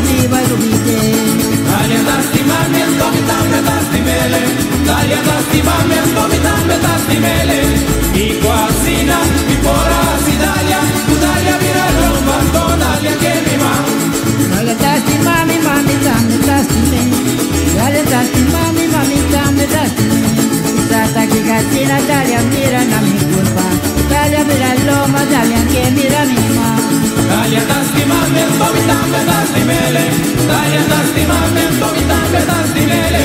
biba i lubid'é. Dalia ta stima mi anto mi tambe ta stim'ele Dalia ta stima mi anto mi tambe ta stim'ele Kiko asina mi por a hasi Dalia Ku Dalia bira lomba anto Dalia ke mi man. Dalia ta stima mi ma mi tambe ta stim'é Dalia ta stima mi ma mi tambe ta stim'é Mi sa ta kiko asina Dalia mira na mi kurpa Dalia bira lomba Dalia ke mira mi man. Dalia ta stima mi anto mi tambe ta stim'ele Dalia ta stima mi anto mi tambe ta stim'ele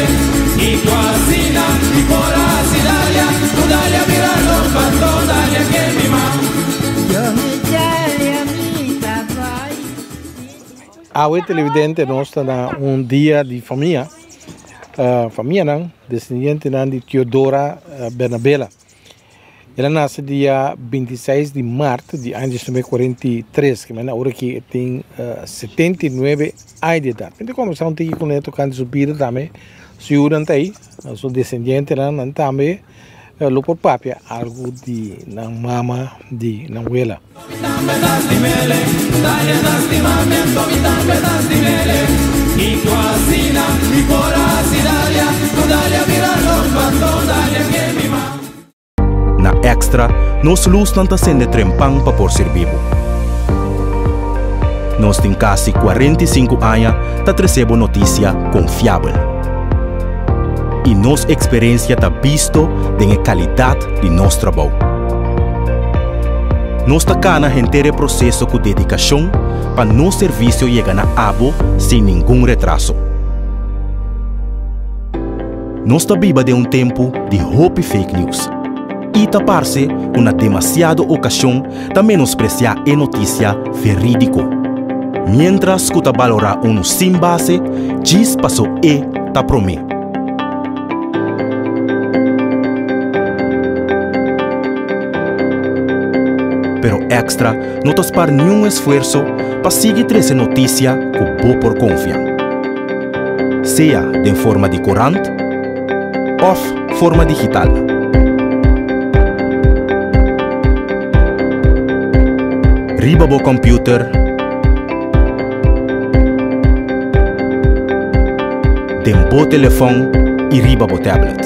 Kiko asina mi por a hasi Dalia Ku Dalia bira lomba anto Dalia ke mi man. Yo mi Dalia mi ta bai. Awe televidente nos ta na un dia di famia, famianan descendientenan di Theodora Bernabela. El a nace dia 26 di maart di aña 1943, ke mende ora ki e tin 79 aña di edad. Mi ta combersa un tiki cune tocante su bida tambe, su yunan ta ey, su descendientenan nan tambe lo por papia algo di nan mama, di nan wela. Na Extra, nos lusnan ta sende trempan pa por sirbi bo. Nos tin kasi 45 aña ta trese bo notisia konfiabel. I nos eksperensia ta bisto den e kalidat di nos trabou. Nos ta kana henter e proseso ku dedikashon pa nos servisio yega na abo sin ningun retraso. Nos ta biba den un tempu di hopi fake news i ta parse ku na demasiado okashon ta menospresiá e notisia verídiko, miéntras ku ta balorá unu sin base djis paso e ta promé. Pero Extra no ta spar niun esfuerso pa sigui trese notisia ku bo por konfia. Sea den forma di korant òf forma digital. Riba bo kòmpiuter, den bo telefòn i riba bo tablet.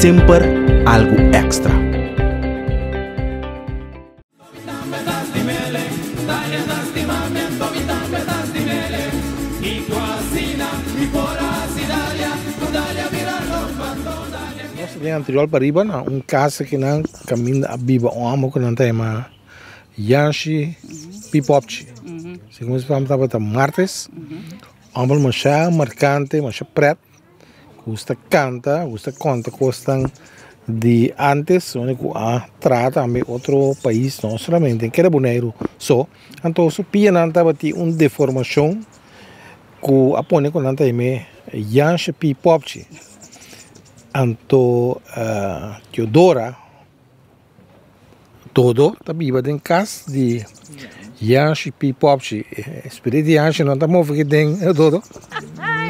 Semper algu èkstra. Nos ta den anterior pariba na un casa ki nan caminda a biba un amo ku nan ta yama Yanshi Pipopchi. Segun mi spam tabata martes. Homber masha marcante, masha pret. Gusta canta, gusta conta cosnan di antes, unda cu a traha tambe otro pais, no solamente en keda Boneiru so. Anto su pianan tabatin un deformacion cu a pone cu nan ta yam'e Jansje Pi Popchi. Anto Teodora Dodo ta biba den cas di Yanshi Pi Popchi. Spiritu di Yanshi no ta move aki den Dodo?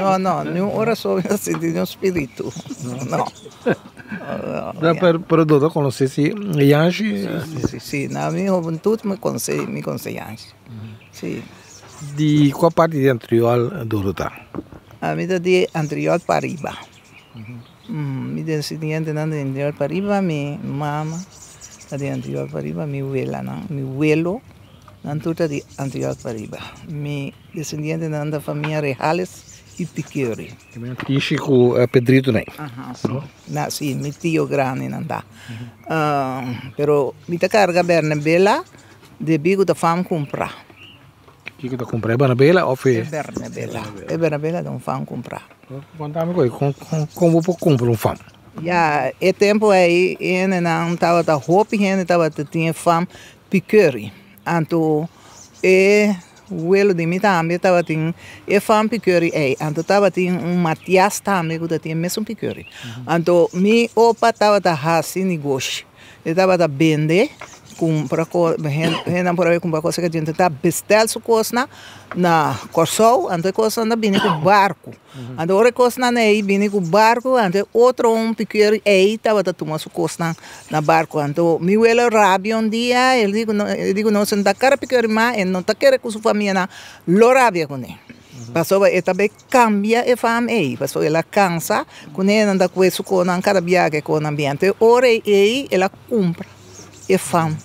No, no, ni un ora so mi a sinti ni un spiritu. No. No, pero Dodo conoce si Yanshi? Si, si, si. Na mi hobentut mi conoce, mi conoce Yanshi. Si. Di cua parti di Antriol Dodo ta? Ami ta di Antriol pariba. Mi descendientenan di Antriol pariba, mi mama ta di Antriol pariba, mi welanan, mi welo nan tur ta di Antriol pariba. Mi descendientenan ta famia Rejales y Piqueri. Tishi cu Pedrito nan. Aha, si. Na, si, mi tio grandi nan ta. Pero mi ta carga Bernabela debi cu ta fam cumpra. Kiko ta cumpra? E Bernabela of e? E Bernabela. E Bernabela ta un fam cumpra. Contami koe, con con bo por cumpra un fam? Ya, e tempo ei hendenan tabata, hopi hende tabata tin e fam Piqueri. Anto e welo di mi tambe tabatin e fam Piqueri ei. Anto tabatin un Matias tambe ku ta tin e mesun Piqueri. Anto mi opa tabata hasi negoshi. E tabata bende. Kumpra ko hendenan por a bai kumpra kos ku ta bestel su kosnan na Kòrsou, anto e kosnan ta bini ku barku. Anto ora e kosnan ei bini ku barku, anto e otro un pikeur ei tabata tuma su kosnan na barku. Anto mi welo rabia un dia, el di ku el di ku nos no ta kere pikeur mas, e no ta kere ku su famianan lo rabia kuné. Pasobra e ta bai kambia e fam ei, pasobra el a kansa kuné nan ta kue su konan kada biaha ku e konan bin. Anto e ora ei el a kumpra e fam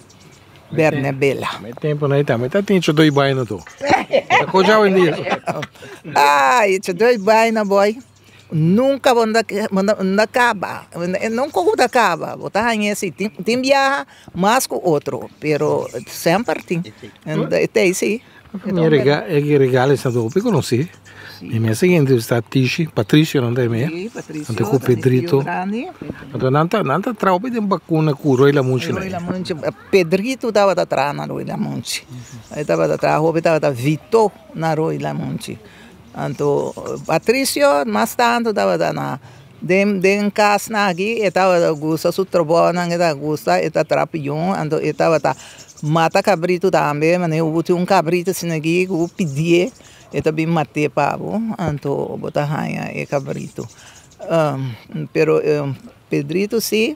Bernabela. Me tempo na tambe ta tin chadoi baina to. Ta koja hoy en dia. Ay, chadoi baina boy. Nunca bo no ta caba. Nunca bo ta caba. Bo ta haña si tin tin biaha mas cu otro, pero semper tin. E si. Mi rega e regalo esta hopi conoci. Mi mes a entrevista Tishi, Patricio nan ta yama Sí, Patricio. Anto cu Pedrito. Anto nan ta nan ta traha hopi den bakuna cu Roy Lamunchi Roy Lamunchi, Pedrito tabata traha na Roy Lamunchi. E tabata traha hopi tabata Vito na Roy Lamunchi. Anto Patricio mas tanto tabata na den den cas nan aki e tabata gusta su trabounan e tabata gusta e ta traha pion anto e tabata mata cabrito tambe manera bo tin un cabrito asina aki cu bo pidie e ta bin mat'e pa bo anto bo ta haña e cabrito pero Pedrito si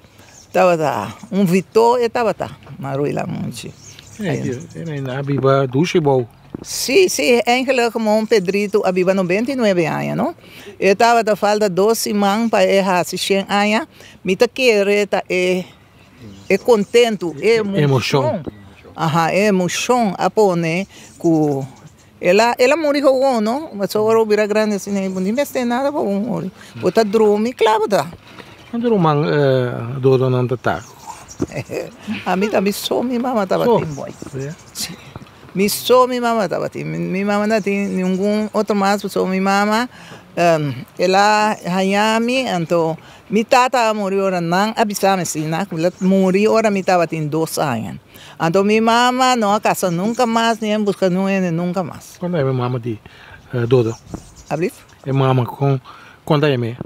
tabata un vito e tabata na Rui Lamunchi. E a biba dushi bou. Si, si, eigenlijk mon Pedrito a biba 99 aña, no? E tabata falta 2 siman pa e hasi 100 aña. Mi ta kere ta e e kontentu, e emoshon. Aha, e emoshon a pone ku el a muri gewoon, no? Ma so ora bira grandi asina, bo no mester nada pa bo muri. Bo ta drumi, kla bo ta. Kuantu ruman Dodo nan ta ta? Ami ta mi so mi mama tabatin boy. Si. Mi so mi mama tabatin. Mi mama no tin ningun otro mas so mi mama el a haña mi anto mi tata a muri ora nan a bisa mi asina ku el a muri ora mi tabatin 2 aña. Anto mi mama no a kasa nunka mas ni a buska niun hende nunka mas. Kuantu e mama di Dodo? Ablief? E mama kon kuantu aña mi?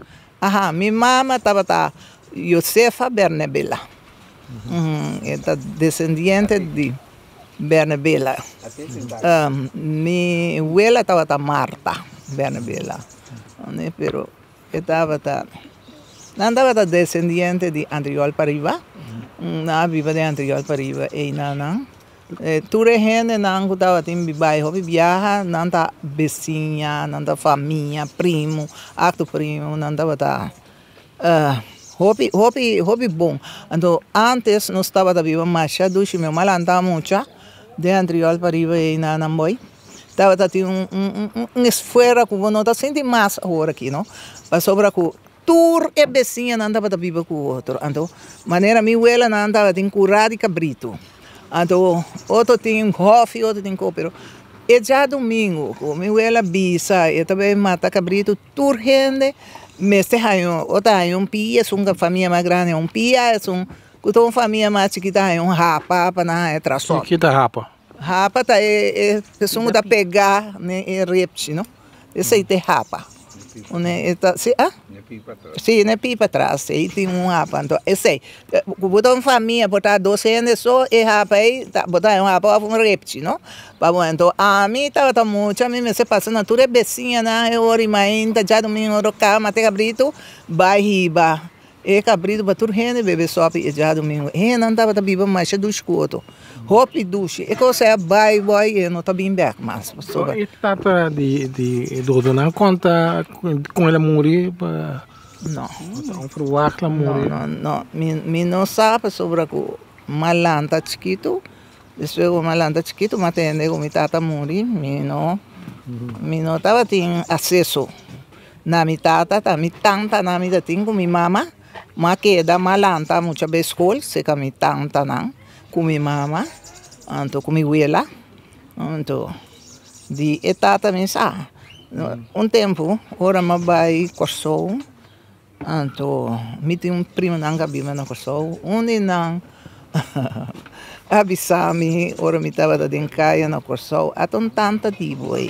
Aha, mi mama tabata Josefa Bernabela. E ta descendiente di Bernabela. Mi wela tabata Marta Bernabela. Pero e tabata nan tabata descendiente di Antriol pariba. Nan a biba den Antriol pariba einan nan. Tur e hendenan ku tabatin bai hopi biaha nan ta besiña, nan ta famia, primo, akto primo, nan tabata hopi hopi hopi bon. Anto antes nos tabata biba masha dushi, mi mama lanta mucha den Antriol pariba einan nan bai. Tabata tin un un un esfuera ku bo no ta sinti mas awor aki no, pasobra ku tur e besiñanan tabata biba ku otro. Anto manera mi welanan tabatin kurá di kabritu, anto otro tin hòfi, otro tin kos, pero e djadumingu ku mi wela bisa e ta bai mata kabritu tur hende mester haña otro haña un pia, esun famia mas grandi un pia, esun ku ta un famia mas chikito haña un hapa pa nan haña trasòt. Ki ta hapa? Hapa ta e esun ku ta pegá den e repchi no, esei ta e hapa. Si ah? Si na e pipa atras ei tin un hapa anto esei ku bo ta un famia por ta dos hende so e hapa ei bo ta haña un hapa òf un repchi no pa bo anto ami tabata mucha mi mester pasa na tur e besiñanan e ora i mainta djadumingu ora kaba mata e kabritu bai hiba e kabritu pa tur hende bebe sòpi e djadumingu e hendenan tabata biba masha dushi ku otro hopi dushi e kos ei a bai bòi e no ta bin bèk mas pasobra. E tata di Dodo nan konta kon el a muri? No. Onverwacht el a muri? No, no, mi no sa pasobra ku mi a lanta chikitu, despues ku mi a lanta chikitu mi a tende ku mi tata muri, mi no mi no tabatin aseso na mi tata, ta mi tantanan mi ta tin ku mi mama, mi a keda mi a lanta mucha bes skol serka mi tantanan ku mi mama, anto ku mi wela, anto di e tata mi sa. Un tempu ora mi a bai Kòrsou, anto mi tin un primanan ku a biba na Kòrsou, un di nan a bisa mi ora mi tabata den kaya na Kòrsou, ata un tanta di bo ei.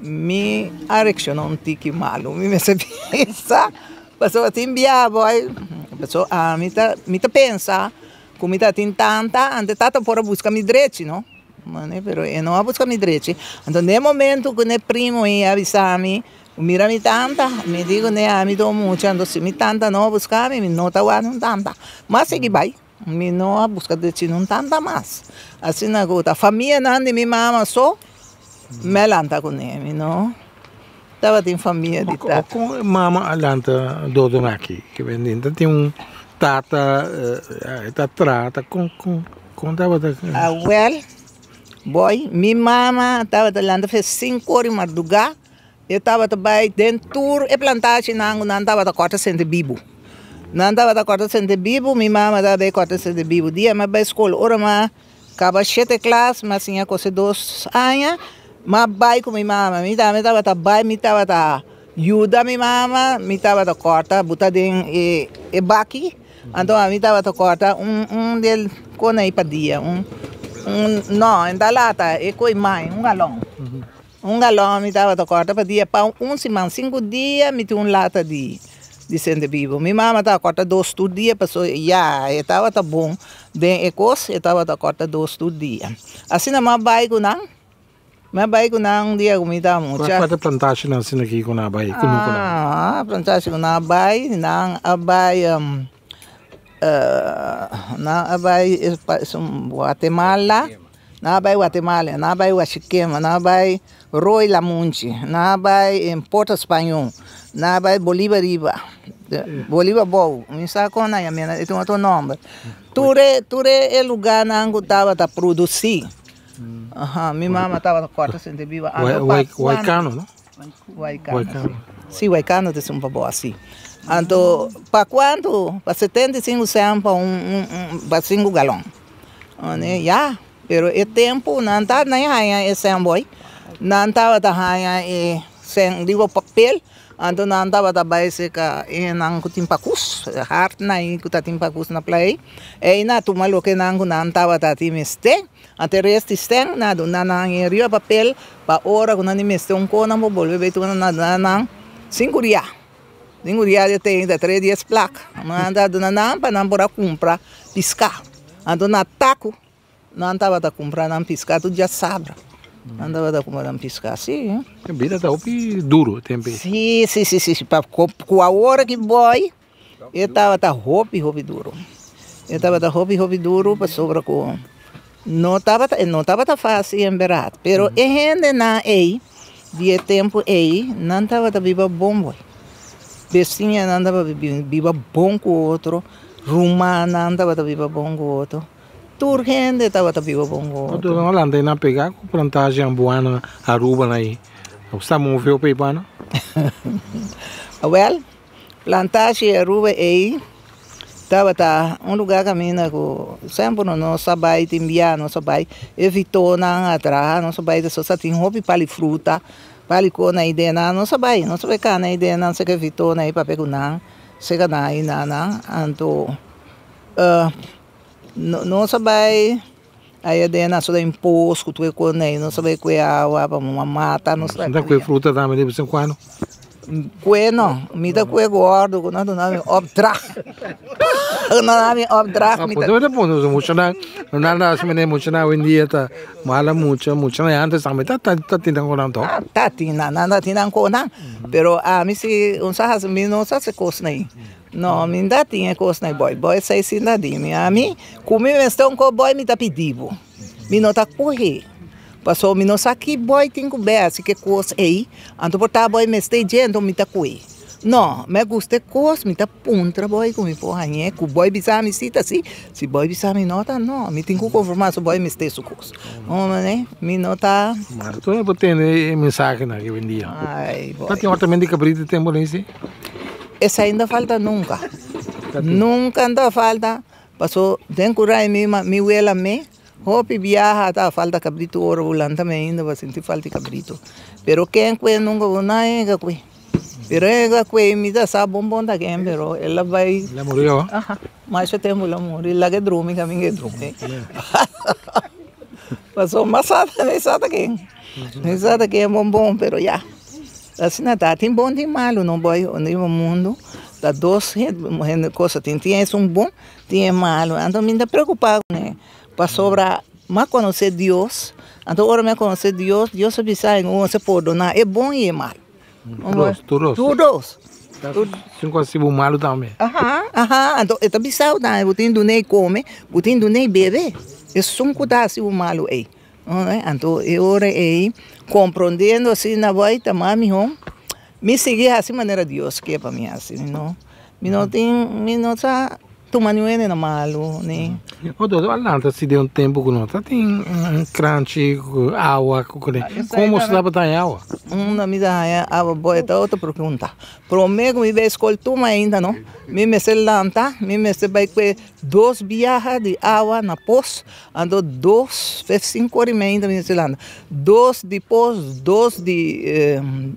Mi a reakshoná un tiki malu, mi mester bisa pasobra tin biaha bo ai, pasobra ami ta mi ta pensa. Ku mi tatin tanta, anto tata por a buska mi drechi, no. Mane, pero e no a buska mi drechi. Anto n'e momento ku n'e primo ei a bisa mi, mira mi tanta, mi di ku n'e ami ta un mucha, anto si mi tanta no a buska mi, mi no ta wak un tanta. M'a sigui bai, mi no a buska drechi nun tanta mas. Asina ku ta famianan di mi mama so, mi a lanta kuné, mi no tabatin famia di tata. Kon e mama a lanta dodon aki? Ke bendin ta tin un tata e ta trata kon kon kon tabata? Awel boy mi mama tabata lanta fe sinku ora di marduga e tabata bai den tur e plantashinan ku nan tabata kòrta sente bibu. Nan tabata kòrta sente bibu mi mama tabata bai kòrta sente bibu dia mi a bai skol ora mi a Kaba shete klas, mi a siña kose dos aña, m'a bai ku mi mama. Mi tambe tabata bai, mi tabata yuda mi mama, mi tabata kòrta buta den e e baki, anto ami tabata kòrta un un del kona ei pa dia, un un no e ta lata e koi mai, un galòn. Un galòn mi tabata kòrta pa dia pa un siman, sinku dia mi tin un lata di di sende bibu. Mi mama tabata kòrta dos tur dia pasobra ya e tabata bon den e kos, e tabata kòrta dos tur dia. Asina mi a bai ku nan, mi a bai ku nan un dia ku mi tabata mucha. Kua ta plantashinan asina ki ku nan a bai, kunuku nan? Ah, plantashi ku nan a bai, nan a bai nan a bai Guatemala. Nan a bai Guatemala, nan a bai Guachiquema, nan a bai Rooi Lamunchi, nan a bai Porto Spañó, nan a bai Bolívar riba, Bolívar abou, mi sa kon nan yama, e tin otro nòmber. Tur e tur e lugánan ku tabata produsí, aha, mi mama tabata kòrta sente biba. Waikano, no? Waikano, si. Si, Waikano ta esun pa bo asi. Anto pa kuantu? Pa 75 sèn pa un un pa sinku galòn. Ane ya, pero e tempu nan ta nan haña e sèn bòi, nan tabata haña e sèn riba papel, anto nan tabata bai serka e nan ku tin pakus, hartnan ei ku ta tin pakus na playa ei, ei nan a tuma loke nan ku nan tabata tin mester, anto e rest di sèn nan a duna nan e riba papel pa ora ku nan di mester un kos nan por bolbe bai tuma nan a duna nan sinku dia. Den un dia de trinta tres dies plak nan ta duna nan pa nan por a kumpra piská. Anto na taku nan tabata kumpra nan piská tur djasabra nan tabata kumpra nan piská si. E bida ta hopi duru e tempu ei. Si si si si pa ku awor aki boy e tabata hopi hopi duru e tabata hopi hopi duru pasobra ku no tabata e no tabata fásil en bèrdat pero e hendenan ei. Di e tempu ei, nan tabata biba bon boy. Besiñanan tabata biba bon ku otro, rumannan tabata biba bon ku otro, tur hende tabata biba bon ku otro. Nan lanta ei nan pega ku plantashi Ambuana, Aruba nan ei. Sta move op ei pa no? Awel, Plantashi Aruba ei tabata un lugar kaminda ku semper nos a bai tin bia nos a bai e vitonan a traha nos a bai despues a tin hopi pali fruta pali kona ei den nan nos a bai nos a bai kana ei den nan seka e vitonan ei papia ku nan seka nan ei nan nan anto nos a bai Aya den a soda impos ku tur e kos nei no sabe kue awa pa muma mata no sa Ta kue fruta tambe de bes en kuando? Kue no, mi ta kue gordo ku nan duna mi opdracht ku nan duna mi opdracht mi ta. Por ta pone muchanan no nan ta hasi manera muchanan awendia ta mala mucha muchanan di antes tambe ta ta tin nan konan tok. Ta tin nan nan ta tin nan konan pero ami si un sa hasi mi no sa hasi kos nei. No, mi n'ta tin e kosnan ei boy. Boy esei si n'ta di mi. Ami, ku mi mester un kos boy mi ta pidi bo. Mi no ta kohe. Pasobra mi no sa ki boy tin ku bai hasi ke kos ei. Anto por ta boy mester dje, anto mi ta kohe. No, mi a gusta e kos, mi ta puntra boy ku mi por hañ'é. Ku boy bisa mi si ta si, si boy bisa mi no ta no. Mi tin ku konformá su boy mester su kos. Mi no ta. Mar tur por tende e mensahenan aki oyendia. Ai boy. Ta tin otro di kabrito tempu nei si? Esei no ta falta nunka. Nunka no ta falta, paso den ku rai mi mi wela mi hopi biaha ta falta kabritu ora bo lanta mi ainda bo a sinti falta di kabritu. Pero ken kue nunka bo no a yega kue. Pero e yega kue mi ta sa bon bon ta ken pero el a bai. El a muri awa? Aha, masha tempu el a muri, laga e drumi kaminda e drumi. Paso mas sa mi sa ta ken, mi sa ta ken bon bon pero ya. Asina ta, tin bon tin malu no boy riba mundu. Ta dos hende cosa tin, tin esun bon, tin e malo. Anto mi ta preocupa cune, pasobra mi a conoce Dios, anto ora mi a conoce Dios, Dios a bisa mi cu pordona e bon y e malo. Tur dos. Tur dos. Sin cu haci bo malo tambe. Aha, anto e ta bisa tambe, bo tin dun'e come, bo tin dun'e bebe. Esun cu ta haci bo malo ey. Anto e ora ey, comprondiendo asina bay ta mas miho, mi sigui haci manera Dios kier pa mi haci. Mi no tin, mi no sa tuma niun hende na malo ni. Otro a lanta si den un tempo cu no ta tin cranchi cu awa cu cune. Como su tabata haña awa? Unda mi ta haña awa bo e ta otro pregunta. Prome cu mi bay scol tuma ainda no, mi mester lanta, mi mester bay cue dos biaha di awa na pos, anto dos, cinco ora y media ainda mi mester lanta. Dos di pos, dos di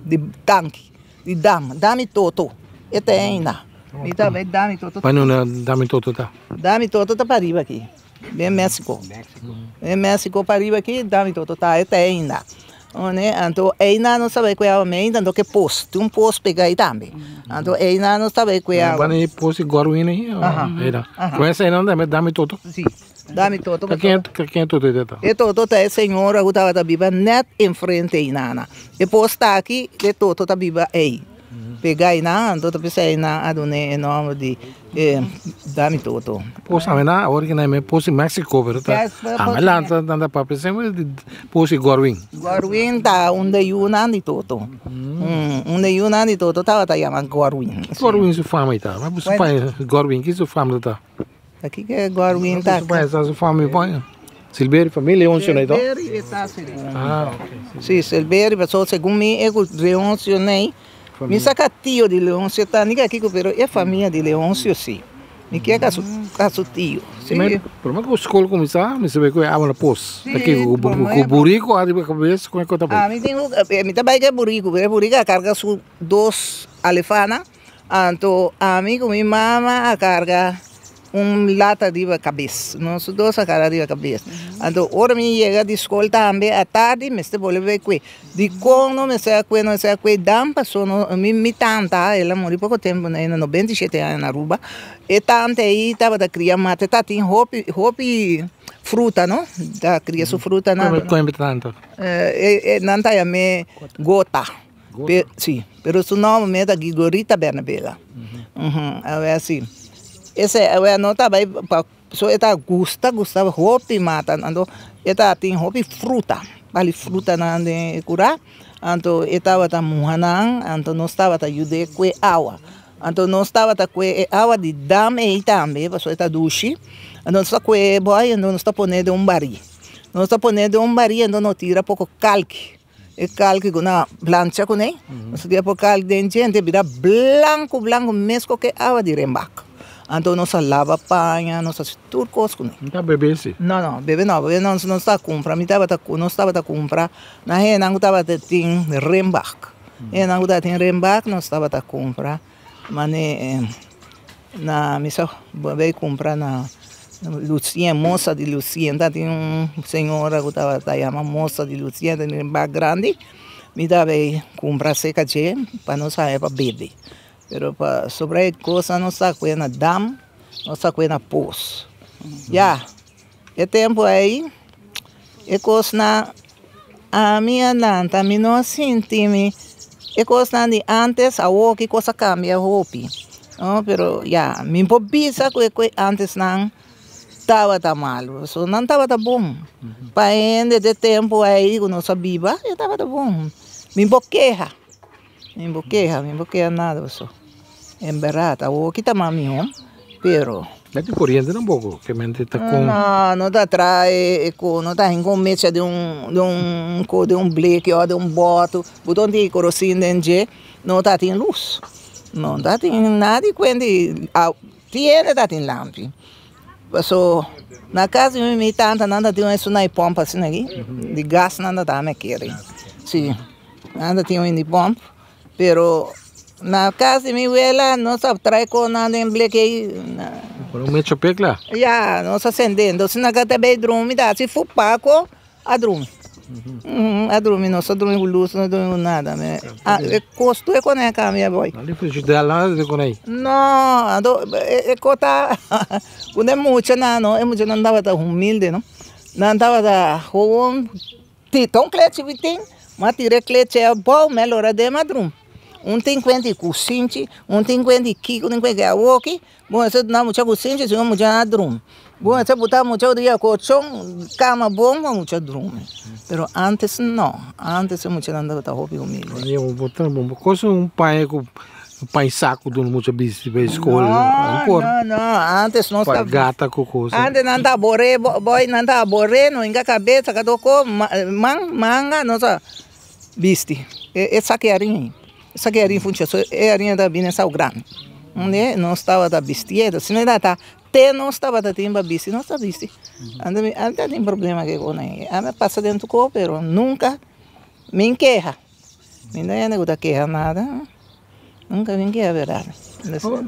di tanki, di dam, dam y toto, e ta ainda. Mi ta bay dam y toto. Pa nuna dam y toto ta? Dam y toto ta pariba aki, den Mexico. Den Mexico pariba aki dam y toto ta, e ta ainda. Anto einan nos ta bay cu e awa meinta, anto ke pos, tin un pos pega ahi tambe. Anto einan nos ta bay cu e awa. Banda e pos di Gorwin ahi? Aha. Con esa einan tambe dam y toto? Si, dam y toto. Ta ken e toto ei ta? E toto ta e señora cu tabata biba net enfrente einana. E pos ta aki, e toto ta biba ei. Pega einan, anto ta bisa einan a dun'e e nomber di Dami Toto. Pos tambe nan awor ki nan pos di Mexico pero ta ame lanta nan ta papia semper di pos di Gorwin. Gorwin ta un de yunan di Toto. Un de yunan di Toto tabata yama Gorwin. Gorwin su fama ei ta? Gorwin ki su fama ta? Aki ke Gorwin ta? Su fama Silverio familia Leoncio nei to? Silverio e ta segun. Ah, ok. Si, Silverio, pasobra segun mi e ku Leoncio nei, mi sa ka tio di Leoncio ta ni kiko, pero e famia di Leoncio si. Mi ke ka su ka su tio. Si. Prome ku skol kuminsá mi sabe ku e awa na pos. Ta kiko ku buriku ariba kabes ku e kota bai? Ah, mi tin ku mi ta bai ku e buriku, pero e buriku a karga su dos alefana. Anto ami ku mi mama a karga un lata riba kabes, nos dos a karga riba kabes. Anto ora mi yega di skol tambe atardi mester bolbe bai kue. Dikon no mester a kue, no mester a kue dan paso no mi tanta el a muri poko tempu na 97 aña na Aruba, e tanta ei tabata kria mata, e tatin hopi hopi fruta no, ta kria su frutanan. Kon e tanta? Nan ta yam'é gota. Pe, si, pero su nomber mes ta Gigorita Bernabela. Awe asi. Ese awe no ta bai pa so e ta gusta gusta hopi mata anto e ta tin hopi fruta, bali frutanan den e kura, anto e tabata muha nan, anto nos tabata yud'é ku e awa. Anto nos tabata kue e awa di dam ei tambe pasobra e ta dushi, anto nos ta kue e bòi anto nos ta pone den un barí. Nos ta pone den un barí anto nos tira poko kalki. E kalki ku nan a plancha kuné, nos a tira por kalki den dje, anto e bira blanku blanku mes ku ke awa di rembak. Anto nos a laba paña, nos a hasi tur kos kuné. No ta bebe si? No, no, bebe no, bebe no, nos ta kumpra, mi tabata, nos tabata kumpra na hendenan ku tabata tin rembak. Hendenan ku tabatin rembak nos tabata kumpra. Mane na mi sa bai kumpra na Lucien, Mosa di Lucien, ta tin un señora ku tabata yama Mosa di Lucien, ta tin un bak grandi, mi ta bai kumpra serka dje pa nos haña pa bebe, pero pa sobra e kosnan nos ta kue na dam, nos ta kue na pos, ya e tempu ei e kosnan. Ami a lanta, mi no a sinti mi e kosnan di antes, awor ki kos a kambia hopi, no, pero ya, mi por bisa ku e ku e antesnan tabata malu, pasobra nan tabata bon, pa hende di e tempu ei ku nos a biba e tabata bon, mi por keha, mi por keha, mi por keha nada pasobra en bèrdat awor ki ta mas mihó, pero. Ya tin koriente tampoco, ke mente ta kon. No, no ta trae e ko, no ta hinka un mecha den un den un ko den un bleki o den un bòtu, bo ta tin korosin den dje, no ta tin lus, no ta tin nada di kuenta di tin hende ta tin lampi, paso na kas di mi tanta nan ta tin esun na e pòmp asina aki, di gas nan ta dame kere, si, nan ta tin un di pòmp. Pero na cas di mi wela nos a trae conan den bleki ey. Por un mecho pekla? Ya, nos a sende. Entonces na ka ta bay drumi ta haci fu Paco a drumi. A drumi, nos a drumi ku lus, no a drumi ku nada. E kos tur e kone a kambia boy. No di frigider nada di kone. No, anto e kos ta ku e muchanan no, e muchanan tabata humilde no. Nan tabata gewoon ta un klechi bitin, mi a tira e klechi abou, mi a lora den mi a drumi. Un tin kuenta di kusinchi, un tin kuenta di kiko, un tin kuenta di awoki. Bon ese duna mucha ku sinchi si no mucha na drumi. Bon ese buta mucha riba kochon kama bon pa mucha drumi. Pero antes no, antes e muchanan tabata hopi humilde. Bo bo bo kosa un paña ku paña saku duna mucha bisti pa e skol. No, no, no, antes nos ta. Gata ku kosa. Antes nan ta aboré boy nan ta aboré no hinka kabesa kada oko man manga nos a bisti e saki arin. Esaki harin funchi so e harin ta bini esau grandi. Unde nos tabata bistiendo, asina e ta te nos tabata tin pa bisti, nos ta bisti. Anto mi a tin problema ke con ei. A mi pasa den tur cos pero nunca mi keha. Mi no hende ku ta keha nada, nunca mi keha berdad.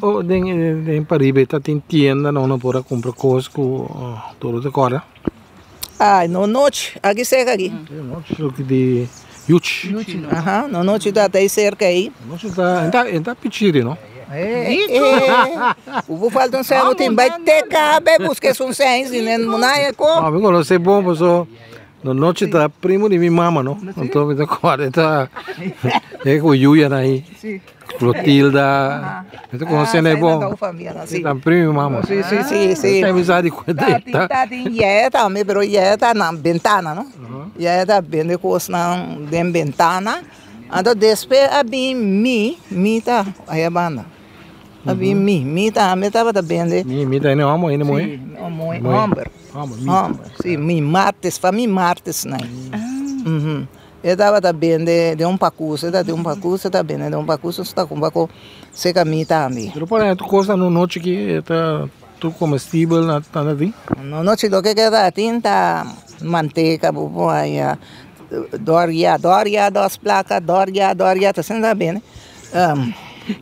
O den den pariba ta tin tienda no por a cumpra cos ku tur ta corda? Ay no nochi, aki cerca aki. Nochi di Yuchi. Yuchi, aha, no nochi ta ta cerca ahí. Nochi ta, enta enta pichiri no. Eh, eh, ubo falta un sen, tin bai te cabe busca esun sen, si no munaya ko. No, mi conoce bon paso no nochi ta primo di mi mama no. Anto mi ta corda ta e cu Yuya na ahí. Si. Clotilda, mi ta conoce na bon. Si. Ta primo di mi mama. Si, si, si, si. Mi sa di cuenta. Tati, tati, yaya tambe, pero yaya ta na bentana no. Yaya ta bende kosnan den bentana. Anto despues a bin mi, mi ta aya banda. A bin mi, mi tambe tabata bende. Mi, mi ta hende homber o hende muhe? Si, muhe, homber. Homber, mi. Homber, si, mi martes, famia martes nan. E tabata bende den un pakus, e ta den un pakus, e ta bende den un pakus, nos ta kumpra ku serka mi tambe. Pero por ehempel, kosnan no nochi ki ta tur comestibel na ta tin? No nochi loke ke ta tin ta manteka bo por haña, doria, doria dos plaka, doria, doria, ta asina ta bende.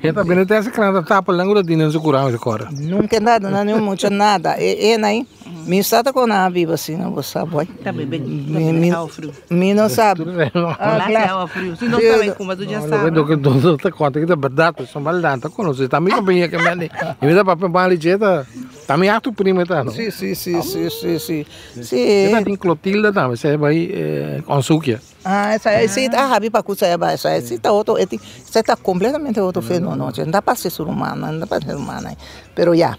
E ta bende te ese kranta tapa lan ku ta tin den su kura mi rekorda. Nunka e ta duna niun mucha nada, e e Mi sa ta con a biba asina, bo sa boy. Ta bebe, ta bebe awa friu. Mi no sa. Ah, claro. Awa friu. Si no sabe kuma, tu ya sabe. Lo que todo te conta que ta verdad, pues son verdad, ta conoce. Ta mi compañía que me Y mi ta papia bali cheta. Ta mi acto primo ta, no? Sí, sí, sí, sí, sí, sí. Sí. Ta tin Clotilde tambe, se bai eh, Onsukia. Ah, esa sí, ta habi pa kusa ba, esa sí ta otro, eti, esa ta completamente otro fenómeno. No ta parece ser humano, no ta parece humano. Pero ya.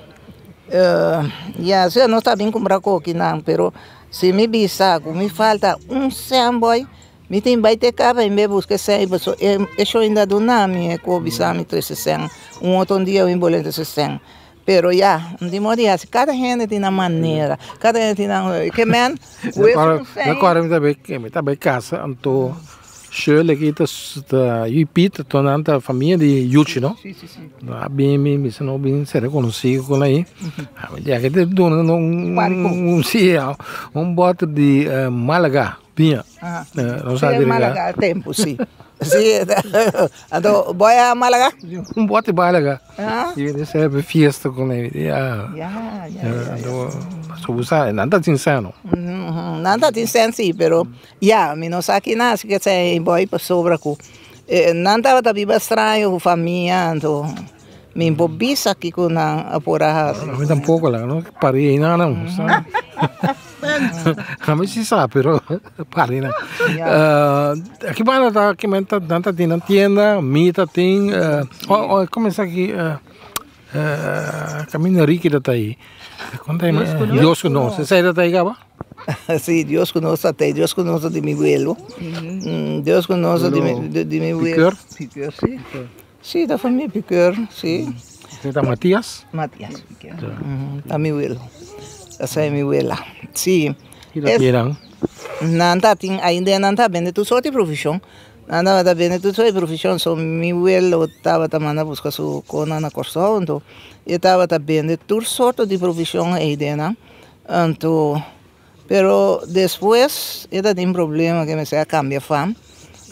Ya sea nos ta bin kumpra kokinan pero si mi bisa ku mi falta un sèn bòi mi tin bai te kaba i mi bai buska e sèn pasobra e shon ainda duna mi e ku bisa mi trese sèn un otro dia mi bolbe trese sèn pero ya un tin modo di hasi kada hende tin nan manera kada hende tin nan ke men ku esun sèn. Mi kòrda mi ta bai kasa anto Shirley aki ta ta yu Pete to nan ta famia di Yuchi no a bin mi bisa no bin sera konosí ku nan ei ya ke ta duna nan un si un bote di Malaga biña no sa Si Malaga tempu si si anto bo a Malaga? Un bote di Malaga i mi sera fiesta ku nan ya anto bo sa nan ta tin sèn no nan ta tin sèn si pero Ya, mi no sa kina si ke esei boy pasobra ku nan tabata biba straño ku famia anto mi por bisa kiko nan a por a hasi. Ami tampoko la no pari einan nan ami si sa pero pari nan. Aki banda ta kimen ta nan ta tin nan tienda mi ta tin kuminsa aki kaminda Ricky ta ta ei Dios ku nos esei ta ta ei kaba? Sí, Dios ku nos ta tei, Dios ku nos ta di mi welo. Dios ku nos ta di mi di mi welo. Pikeur? Pikeur, sí. Sí, ta famia Pikeur, sí. Esei ta Matias? Matias Pikeur, ta mi welo. Esei mi wela, sí. Ki ta kinan? Nan ta tin, ainda nan ta bende tur sorti provishon. Nan tabata bende tur sorti provishon, so mi welo tabata manda buska su konan na Kòrsou, anto e tabata bende tur sorto di provishon eidenan. Anto, pero despues e ta tin problema ke mester a kambia fam.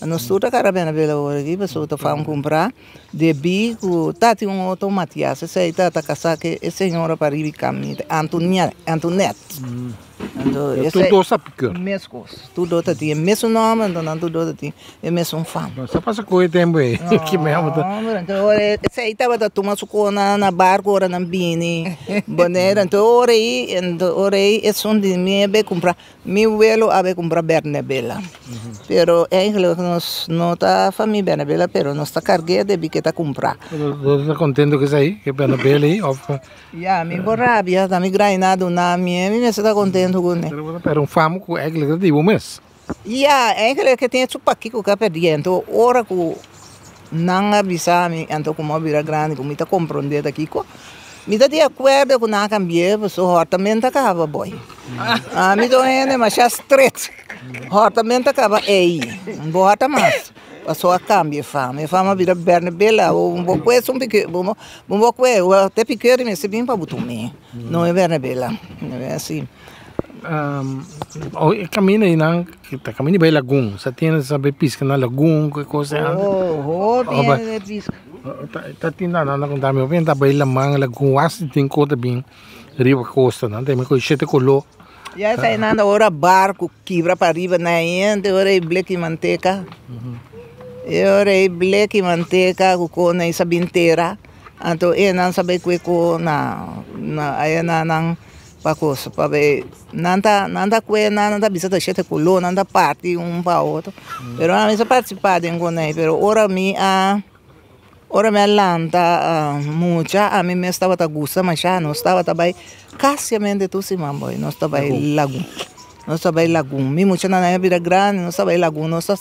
Nos tur ta kara bena bela ora aki pasobra ta fam kumpra debí ku ta tin un otro Matias esei ta ta kasá ke e señora pariba i kaminda Antonia Antonet. Anto Tur dos ta Pikeur. Meskos. Tur dos ta tin e mesun nòmber, anto nan tur dos ta tin e mesun fam. Sa pasa ku e tempu ei. Ki mi amo ta. No, anto ora esei tabata tuma su kona na barku ora nan bini Bonaire. Anto ora ei, anto ora ei esun di mi a bai kumpra. Mi welo a bai kumpra Bernabela. Pero eigenlijk nos no ta famia Bernabela, pero nos ta karg'é debí ku e ta kumpra. Bo ta kontento ku esei, ku e Bernabela ei òf? Ya, mi por rabia, ta mi graina duna mi, mi mester ta kontento kuné. Pero bo ta pèrdè un fama ku eigenlijk ta di bo mes. Ya, eigenlijk e tin su pakiko ku a pèrdí. Anto ora ku nan a bisa mi, anto ku mi a bira grandi, ku mi ta komprondé ta kiko, mi ta di akuerdo ku nan a kambi'é, pasobra hòrtament a kaba bòi. Ami ta un hende masha stret, hòrtament a kaba ei, bo hòrta mas. Pasobra a kambia e fama, e fama a bira Bernabela, bo kue esun pike, bo bo kue, te pikeur mester bin pa bo tuma, no e Bernabela, asina. E camino einan ta camino di bay lagun sa tin sa bay pisca na lagun cu e cosa ei antes. Oh hopi hende ta pisca. Ta tin nan nan ta conta mi hopi hende ta bay laman lagun wak si tin cosa ta bin riba costa nan ta mi cu shete colo. Ya esei nan ta ora barco kibra pa riba na hende ora e bleki manteca e ora e bleki manteca cu con ei sa bin tera anto e nan sa bay cue cu na na aya na nan. Pa cosa pabia nan ta nan ta kue nan ta bisa ta shete koló nan ta parti un pa otro pero ami sa partisipa den konei pero ora mi a ora mi a lanta mucha ami mes tabata gusta masha nos tabata bai kasiamente tur siman boy nos ta bai lagun nos ta bai lagun mi muchanan a bira grandi nos ta bai lagun nos ta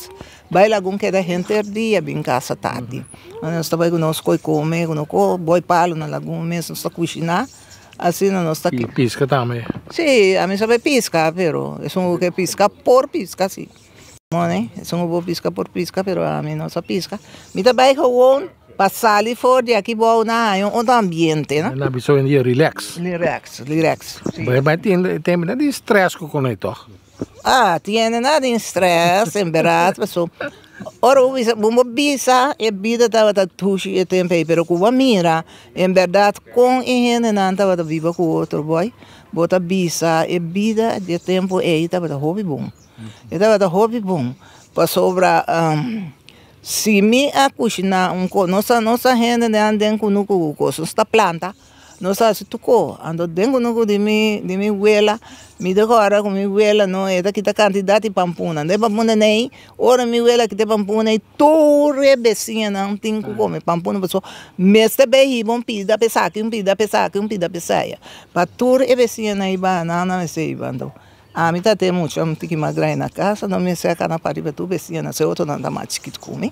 bai lagun keda henter dia bin kasa tardi nos ta bai ku nos koi kome ku nos boi palo na lagun mes nos ta kushiná. Asina nos ta. Y pisca tambe? Sí, ami sabe pisca, pero esun ku ke pisca por pisca sí. Mone, esun ku por pisca por pisca, pero ami no sa pisca. Mi ta bai gewoon pa sali for di aki bou na haña un otro ambiente, no? Nan bisa hoy en dia relax. Relax, relax, sí. Bai bai tin tempo di stress ku kono ei tog? Ah, tiene nada di stress, en berdad, paso ora bo bisa, bo bisa e bida tabata dushi e tempo ei, pero ku bo a mira en berdad kon e hendenan tabata biba ku otro boy, bo ta bisa e bida di e tempo ei tabata hopi bon, e tabata hopi bon, pasobra si mi a kushina un kos, nos a nos a hendenan den kunuku ku kos, nos ta planta. Nos a hasi tuko, anto den kunuku di mi di mi wela, mi ta kòrda ku mi wela no e ta kita kantidat di pampuna, anto e pampuna nei, ora mi wela kita e pampuna ei tur e besiñanan tin ku kome pampuna pasobra mester bai hiba un pida pa esaki, un pida pa esaki, un pida pa esaya, pa tur e besiñanan hiba nan nan mester hiba. Anto ami ta te mucha un tiki mas grandi na kasa, no mester a kana parti pa tur besiñanan, se otronan ta mas chikit ku mi.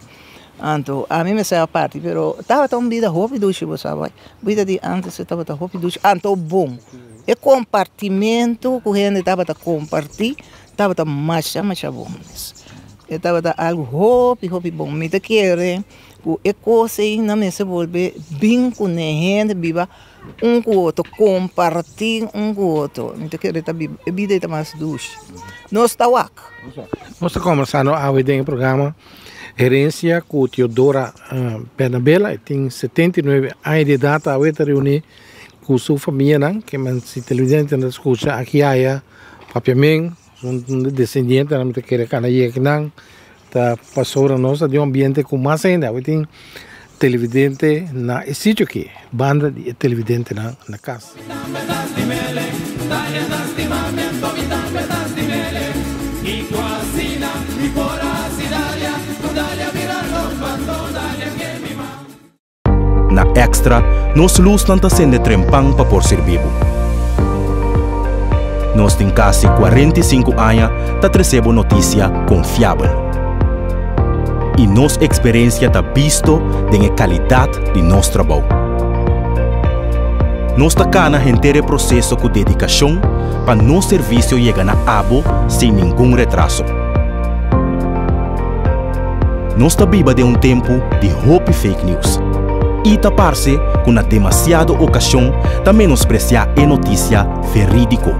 Anto ami mester a parti pero tabata un bida hopi dushi bo sa bai bida di antes e tabata hopi dushi anto bon e compartimento ku hende tabata comparti tabata masha masha bon mes e tabata algo hopi hopi bon mi ta kere ku e kos ei nan mester bolbe bin kune hende biba un ku otro comparti un ku otro mi ta kere ta e bida ei ta mas dushi nos ta wak. Nos ta kombersando awe den e programa. Herencia cu Teodora Bernabela, e tin 79 aña di edad, awe ta reuni cu su famianan, ke men si televidente nan ta scucha aki aya papiamen, un descendientenan mi ta kere cana yega akinan, ta pasobra nos ta den un ambiente cu mas hende, awe tin televidente na e sitio aki, banda di e televidentenan na cas. Na Extra, nos lusnan ta sende trempan pa por sirbi bo. Nos tin kasi 45 aña ta trese bo notisia konfiabel. I nos eksperensia ta bisto den e kalidat di nos trabou. Nos ta kana henter e proseso ku dedikashon pa nos servisio yega na abo sin ningun retraso. Nos ta biba den un tempu di hopi fake news i ta parse ku na demasiado okashon ta menospresiá e notisia verídiko.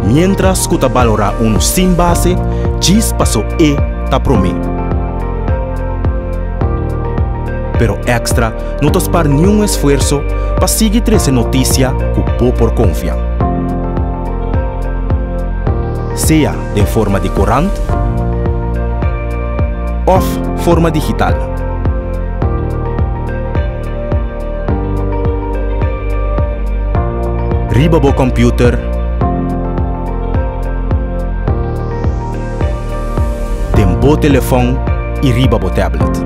Miéntras ku ta balorá unu sin base djis paso e ta promé. Pero Extra no ta spar niun esfuerso pa sigui trese notisia ku bo por konfia. Sea den forma di korant òf forma digital. Riba bo kòmpiuter, den bo telefòn i riba bo tablet.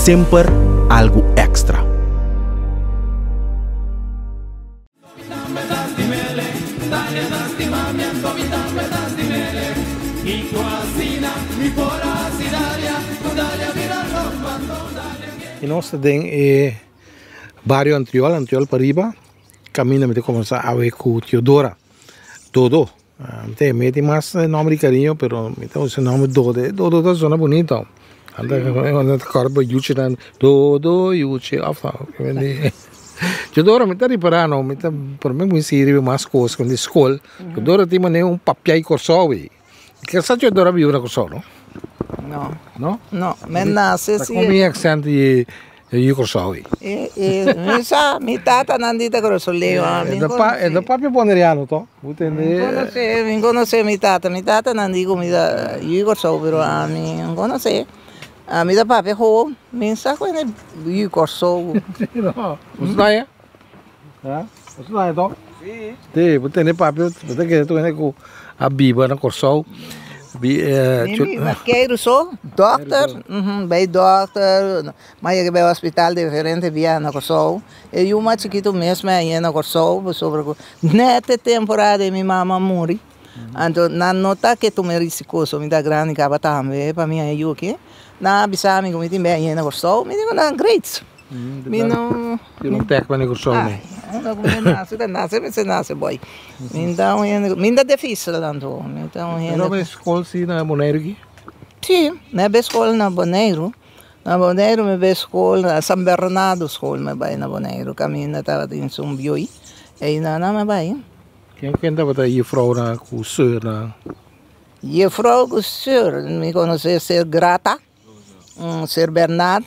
Semper algu èkstra. I nos ta den e bario Antriol, Antriol pariba. Caminda mi ta comenzá awe cu Teodora, Dodo. Mi ta meti mas nomber di cariño pero mi ta usa nomber Dodo. Dodo ta sona bonito. Anta ta corda bo yuchinan Dodo yuchi of no. Teodora mi ta ripara no mi ta prome mi sigui riba mas cos di school. Teodora tin manera un papia di Corsou. Kesa Teodora biba na Kòrsou no? No. No? No, mi nase si. Ta kon mi aksènt di di Kòrsou ei? E e mi sa, mi tatanan di ta kòrsoleo, mi E ta e ta papia boneriano to? Bo tende? Mi konosé, mi konosé mi tata, mi tatanan di ku mi ta yu di Kòrsou pero ami no konosé. Ami ta papia ho, mi sa ku e yu di Kòrsou. No, bo sa ya? Ha? Bo sa to? Si. Si, bo tene papia, bo ta kere tur hende ku a biba na Kòrsou. Bi Mi biba Keiru so, dòkter, bai dòkter, m'a yega bai hospital diferente bia na Kòrsou. E yu mas chikitu mes mi a hañ'é na Kòrsou pasobra ku nèt e temporada ei mi mama a muri. Anto nan no ta ke tuma e risikoso, mi ta grandi kaba tambe pa mi haña yu aki. Nan a bisa mi ku mi tin bai hañ'é na Kòrsou, mi di ku nan great. Mi no. Ti no tek pa Kòrsou mi. Unda ku mi nase ta nase mester nase boy. Mi ta un hende mi ta difisil anto mi ta un hende. Pero bai skol si na Boneiru aki? Si mi bai skol na Boneiru na Boneiru mi bai skol na San Bernardo skol mi bai na Boneiru kaminda tabatin su bioi einan mi bai. Ken ken tabata jefrounan ku sùrnan? Jefrou ku sùr mi konosé sùr Grata. Sir Bernard,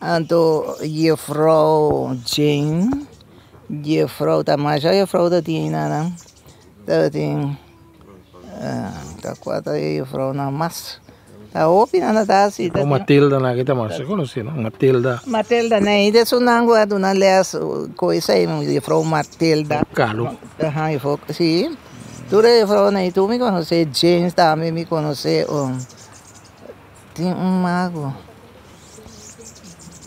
anto Juffrouw Jane, Juffrouw ta masha juffrouw ta tin einan, tabatin ta kua ta e juffrounan mas, ta hopi nan ta hasi. Juffrouw Matilda nan aki ta masha konosí no, Matilda. Matilda nei ta esunnan ku a duna les ku esei Juffrouw Matilda. Kalu. Aha, juffrouw, si, tur e juffrounan ei tur mi konosé, Jane tambe mi konosé. Tin un mago.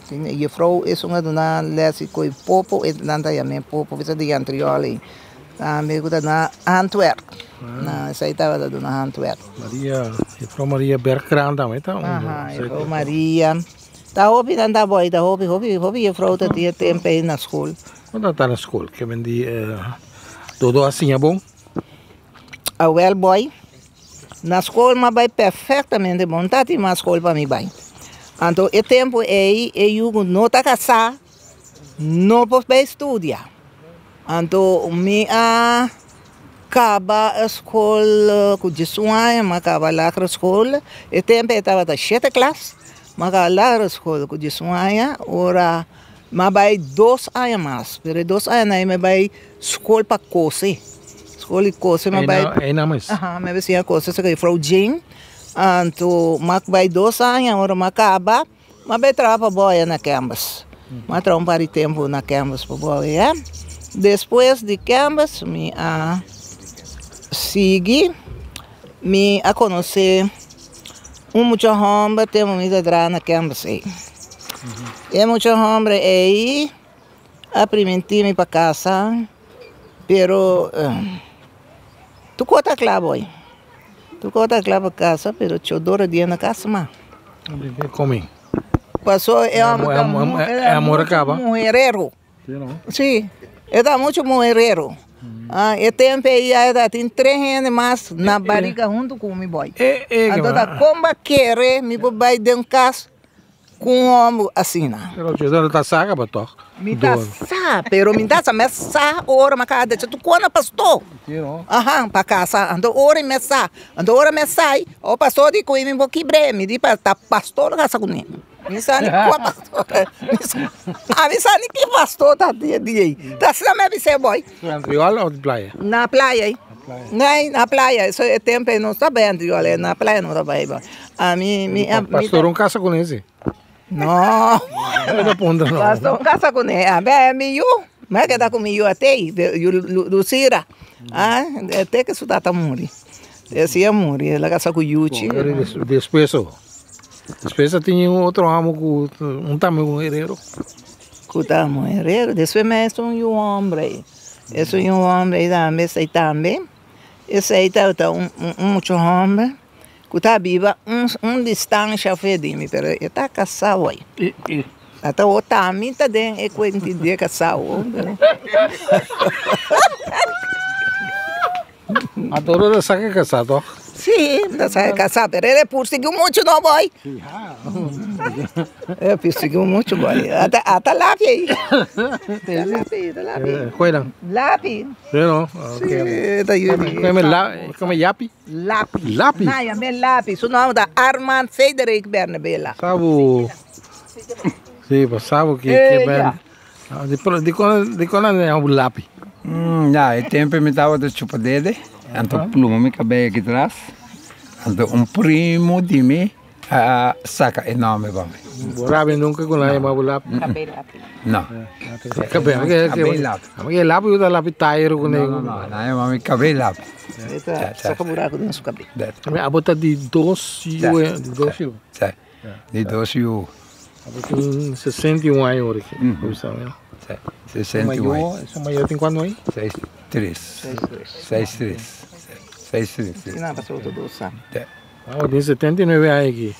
Tin e jefrou esun a duna les di koe popo, e nan ta yam'é popo bisa di antriol ei. Tambe ku ta na handwerk. Na esei tabata duna handwerk. Maria, jefrou Maria Bergkraan tambe ta un. Aha, jefrou Maria. Ta hopi nan ta boi, ta hopi, hopi, hopi jefrou ta tin e tempu ei na skol. Kon ta ta na skol? Ke men di todo a siña bon? Awel boi. Na skol m'a bai perfectamente bon, ta tin mas skol pa mi bai. Anto e tempu ei e yu ku no ta kasá no por bai studia. Anto mi a kaba e skol ku diesun aña, m'a kaba lagere skol, e tempu ei tabata shete klas, m'a kaba lagere skol ku diesun aña, ora m'a bai dos aña mas, pero e dos añanan ei mi bai Skol pa kose. Skol di kose mi a bai. Einan mes? Aha, mi a bai siña kose serka jufrou Jane. Anto mi a bai dos aña, ora mi a kaba, mi a bai traha pa boya na Canvas. Mi a traha un par di tempu na Canvas pa boya. Despues di Canvas mi a sigui, mi a konosé un mucha hòmber tempu mi ta traha na Canvas ei. E mucha hòmber ei. A primintí mi pa casa, pero tur cosa ta cla boy, tur cosa ta cla pa casa, pero chodor a dia na casa ma. Come? Paso e homber ta mucho muherero, si, e ta mucho muherero, e tempo ei ya ta tin tres hende mas na bariga hunto cu mi boy, anto ta con bo a kere mi por bay den cas. Ku un hòmber asina. Pero José ta sa kaba tòg. Mi ta sa, pero mi ta sa mes sa ora mi a kaba decha tu kona pastor. Aha, pa kasa. Anto ora mi sa, anto ora mi sai, o pastor di ku mi bo kibr'é, mi di pa ta pastor lo kasa kuné. Mi sa ni kua pastor, ami sa ni ki pastor ta di ei. Ta asina mi a bis'é boy. Antriol o di playa? Na playa ei. Na playa, eso e tempo ei no ta bai Antriol, na playa no ta bai. Ami, mi, mi. Pastor un kasa kuné si? No. No puntra no. Pastor un kasa kuné. A be mi yu, mi a keda ku mi yu ate ei, yu Lucira. Ah, te ke su tata muri. Esi a muri, el a kasa ku Yuchi. Despues o, despues a tin un otro amo ku un tambe un herero. Ku ta un herero. Despues mi a hasi un yu hombre ei. Esun yu hombre ei tambe, esei tambe. Esei tabata un mucha homber. Ku ta biba un distansha fe di mi, pero e ta kasá wei. Ata wou tambe ta den e kuenti di e kasá wou. Anto lo ta sa ke kasá tòg? Sí, ta sa ke kasá, pero el e pursigui muchu no boy. El pursigui muchu boy. Ata ata lapi ei. Ta lapi, ta lapi. Kuenan? Lapi. Sí no? Sí, ta yu di. Kome yapi? Lapi. Lapi? Na yam'é Lapi. Su nòmber ta Armand Frederick Bernabela. Sabu. Sí, pa sabu ki ki ben. Di di kon nan yama Lapi? Ya, e tempu mi tabata chupa dede, anto pluma mi kabei aki tras, anto un primo di mi a saka e nòmber pa mi. Bo rabia nunka ku nan yama bo Lapi? Kabei Lapi. No. Kabei Lapi. Kabei Lapi ku ta lapi tairo ku No, no, no, nan yama mi Kabei Lapi. E ta saka buraku den su kabei. Abo ta di dos yu, di dos yu. Si, di dos yu. Abo tin 61 aña ora aki. Si, 61 aña. Su mayor tin kuantu aña? Seis tres. Seis tres. Seis tres. Si nan pasa otro dos aña. Abo tin 79 aña aki.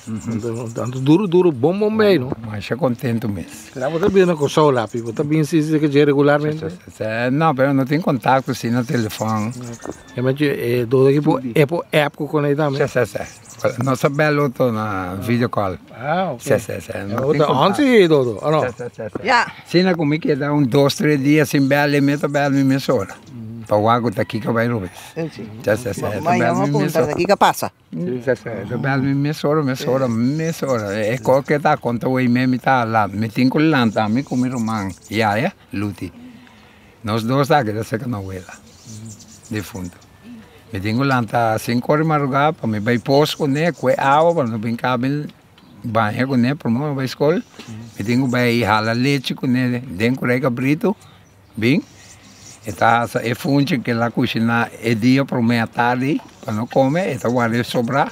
Anto duru duru bon bon bay no. Masha contento mes. Pero abo ta biba na Kòrsou lapi, bo ta bin si si ke regularmente? No, pero no tin contacto si na telefòn. E manchi e dodo aki por e por app ku konei tambe? Si si si. Nos a bel otro na video call. Ah ok. Si si si. Bo ta on si dodo o no? Si si si. Ya. Asina ku mi keda un dos tres dia sin bel e mi ta bel mi mesora. Pa wak ku ta kiko bai robes. Si. Si si si. Ma yama punta ta kiko pasa. Si si. E ta bel mi mesora mesora mesora. E kos ke ta konta wei mi mi ta mi tin ku lanta mi ku mi ruman yaya Luti. Nos dos ta keda serka nos wela difunto. Mi tin ku lanta sinku ora di madrugada pa mi bai pos kuné, kue awa pa no bin kabe baña kuné prome mi bai skol. Mi tin ku bai hala lechi kuné den ku rei kabritu bin. E ta hasa e funchi ke el a kushiná e dia prome atardi pa no kome, e ta warda e sobrá.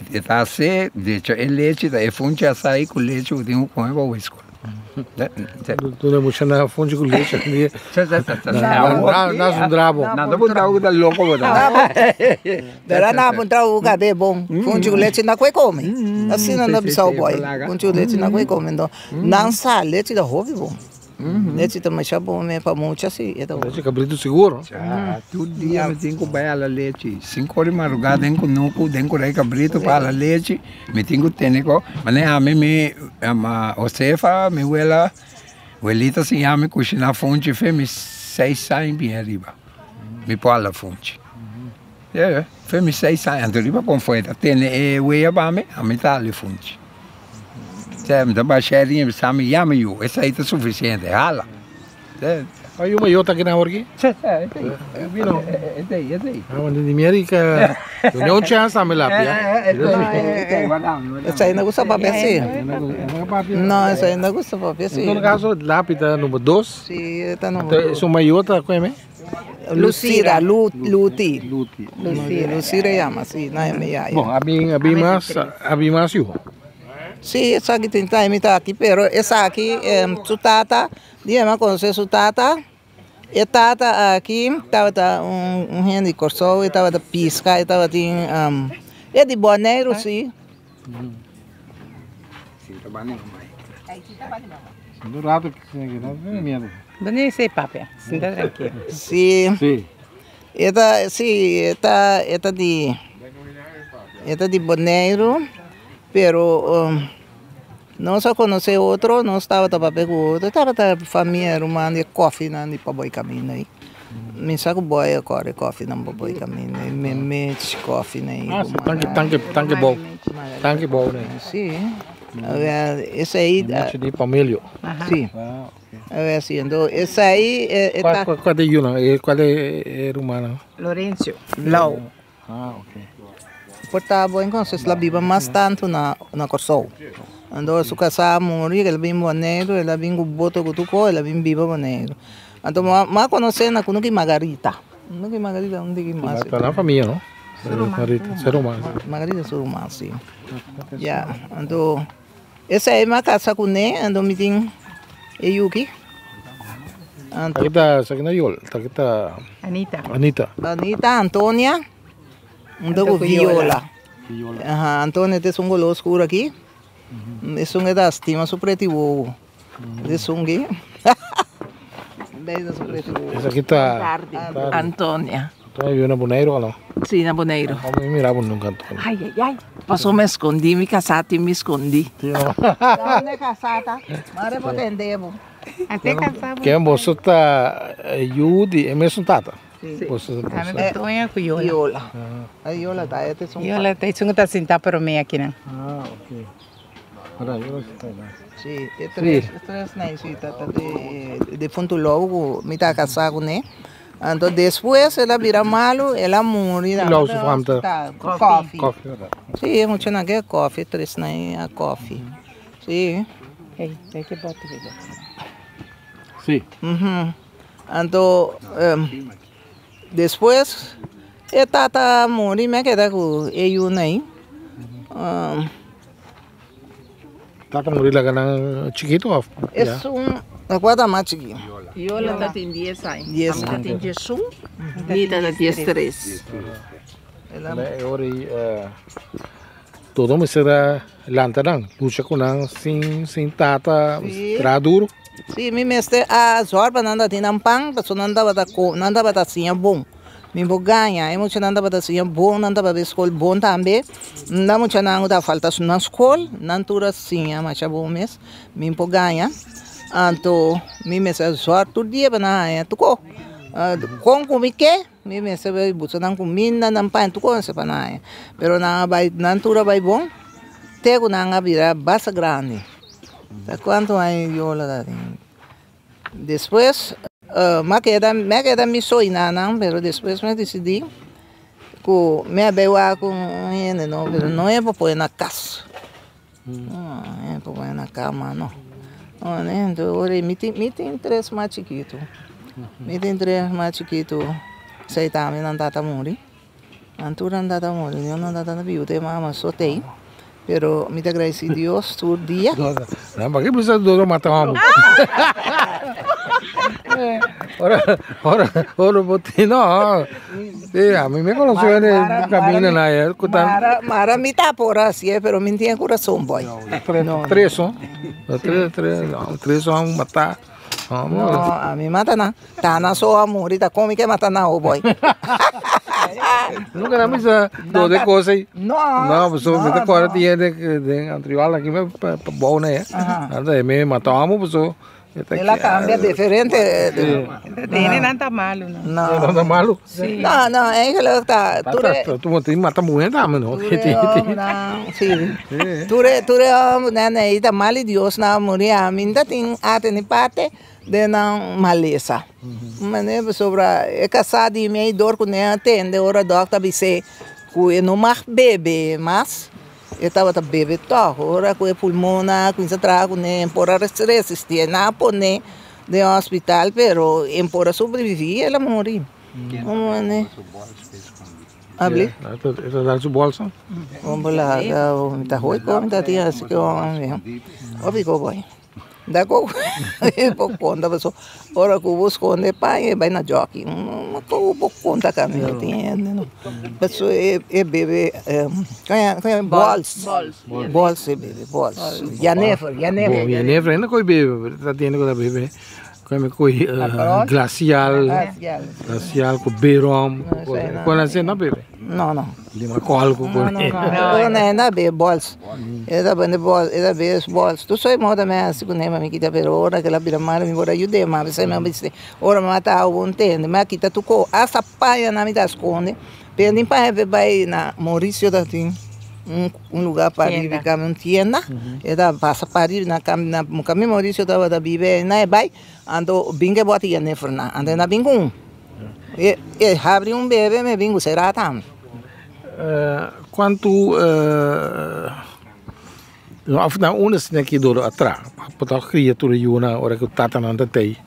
E ta hase, decha e lechi, ta e funchi a sai ku lechi ku tin ku kome pa bai skol. Duna mucha na funchi ku lechi. Na su drabo. Na ta puntra ku ta loko bo ta. Bera na puntra ku kabe bon. Funchi ku lechi na kue kome. Asina na bisa bo boy. Funchi ku lechi na kue kome. Nan sa lechi ta hopi bon. Lechi ta masha bon me pa mucha si e ta bon. Lechi kabritu siguro. Cha, tur dia mi tin ku bai hala lechi. Sinku ora di madrugá den kunuku, den ku rei kabritu pa hala lechi, mi tin ku tene ko. Manera ami mi ama Josefa, mi wela, welita siña mi kushiná funchi fe mi seis aña bien ariba. Mi por hala funchi. Fe mi seis aña, anto riba kon fue ta tene e wea pa mi, ami ta hala e funchi. Sè, mi ta basha e riña, mi sa mi yama yu, esei ta sufisiente, hala. Sè. A yu mayor ta kina awor aki? Sè, sè, esei. Bino. Esei, esei. Ah, want di Amerika, no un chance tambe lapi, eh. Esei, guardami, guardami. Esei no gusta papia así. No, esei no gusta papia así. En todo caso, lapi ta number dos. Sí, ta number dos. Su mayor ta kueme? Lucira, Luti. Luti. Lucira yama, si, na yama yaya. Bon, a bin, a bin mas, a bin mas yu. Si, esaki tin time ta aki, pero esaki su tata, dia mi a conoce su tata, e tata aki tabata un hende di Corsou, e tabata pisca, e tabatin, e di Boneiru si. Si, e ta, si, e ta, e ta di, e ta di Boneiru, pero. Nos a konosé otro, nos tabata papia ku otro, tabata famia, ruman di e kòfinan di Paboi Kaminda ei. Mi sa ku Boi a kòrda e kòfinan Paboi Kaminda ei, Memech kòfinan ei. Ah, tanki, tanki, tanki bou. Tanki bou nei. Si. Esei. Memech di Pamilio. Si. Si, anto esei e ta. Kua ta e yunan? Kua ta e rumannan? Lorenzo. Lau. Ah, ok. Por ta bo entonces la biba mas tantu na na Kòrsou. Anto su kasá a muri, el a bin Boneiru, el a bin ku boto ku tur kos, el a bin biba Boneiru. Anto mi a konosé na kunuki Margarita. Kunuki Margarita un diki mas. Ta nan famia no? Su ruman. Su ruman. Margarita su ruman, si. Ya, anto esei mi a kasa kuné, anto mi tin e yuki. Anto. Taki ta, esaki na Yol, taki ta. Anita. Anita. Anita, Antonia, hunto ku Viola. Viola. Aha, Antonia ta esun koló oscuro aki. Esun e ta stima su preti wowo. Esun ki. Beida su preti wowo. Esaki ta. Antonia. Antonia vive na Boneiru o no? Si, na Boneiru. Mi mira bo nunka Antonia. Ai, ai, ai. Paso mi escondi, mi casá tin mi escondi. Donde casá ta? Mare bo tende bo. Ken boso ta yu di e mesun tata? Si. Ami ku Toña ku Yola. Yola. Yola ta e esun. Yola ta esun ku ta sinta promé akinan. Ah, ok. Ora Yola sinta einan. Si, e tres, e tres nan si tata di difuntu Lou ku mi ta kasá kuné. Anto despues el a bira malu, el a muri. Lou su fam ta? Kòfi. Kòfi, ora. Si, e muchanan ke kòfi, e tres nan a kòfi. Si. Hey, kijk e bote riba. Si. Anto despues e tata a muri mi a keda ku e yunan ei. Tata muri laga nan chikitu of ya? Esun a kuata mas chikí. Yola ta tin dies aña. Dies Ami ta tin diesun, Nita ta diestres. E ora ei Todo mester a lanta nan, lucha ku nan sin sin tata, traha duru. Sí, mi mester a zòrg pa nan ta tin nan pan, pasobra nan tabata ko, nan tabata siña bon. Mi por gaña, e muchanan tabata siña bon, nan tabata bai skol bon tambe. Nan muchanan ku ta falta na skol, nan tur a siña masha bon mes, mi por gaña. Anto mi mester a zòrg tur dia pa nan haña tuko. Kon ku mi ke. Mi mester bai buska nan kuminda, nan paña, tur cosa pa nan haña. Pero nan a bai, nan tur a bai bon, te ku nan a bira basta grandi. Ta kuantu aña Yola ta tin? Despues mi a keda, mi a keda mi so i nan nan, pero despues mi a disidí ku mi a bai wak ku un hende no, pero no e por pone na kas. No, e por pone na kama no. Mi tin, mi tin tres mas chikitu. Mi tin tres mas chikitu, esei tambe nan tata muri. Nan tur nan tata muri, niun nan tata ta biu, te mama so t'ei. Pero mi ta gradisi Dios tur dia. Nan paki bisa doro mata homi. Ora, ora, ora bo tin no. Sí, a mi me conoció en el camino na e ku tan. Mara, mara mi ta por hasié, pero mi tin e kurason boy. Tres, tres son. Tres, tres, no, tres son mata. No, a mi mata nan. Ta nan so a muri, ta kon mi ke mata nan ho boy. Nunca na misa do de cosa ahí. No. No, pues mi te acuerdo ti de den anterior aquí me pa bou na e. Anda me matamos pues El a cambia diferente. Tene nan ta malu no. No. Nan ta malu? No, no, eigenlijk ta tur e. Tu bo tin mata muher tambe no. Tur e hombernan, si. Tur e tur e hombernan ei ta mal i Dios nan a muri ami no ta tin arte ni parte den nan malesa. Manera pasobra e kasá di mi ei dor ku nan a tende ora dòkter a bis'é ku e no mag bebe mas. E tabata bebe tòg. Ora ku e pulmonnan a kuminsá traha kuné, e por a resistí. E nan a pon'é den hospital, pero e por a sobreviví, el a muri. Abli? E ta dal su bolsa. Bon bo laga, mi ta hoy kon mi ta tin así ke homber. Hopi ko boy. Da ku bo konta paso ora ku bo skonde paña e bai na joki ku bo konta kaminda tin hende no paso e bebe bols bols e bebe bols yanever yanever Bo yanever ainda koe bebe ta tende ku ta bebe koe koe glacial glacial ku berom ku nan asina no bebe no no lima kol ku no no no no bebe bols. E ta bende bòls, e ta bes bòls. Tur soy moda mi a hasi kuné, ma mi kita, pero ora ku el a bira malu mi por a yud'é, ma a mi a bis'é, ora mi a taha bo ntende, mi a kita tur kos, asta pañanan mi ta skonde, pero tin paña pe bai na Mauricio ta tin un un lugar pariba kami un tienda, e ta pasa pariba na na kami Mauricio tabata biba einan e bai, anto bin ku e bòt jenever nan, anto e na bin ku un, e habri un bebe mi bin ku sera tambe. Kuantu òf na unda esnan ki dor atra bo ta kria tur e yunan ora ku tatanan ta tei?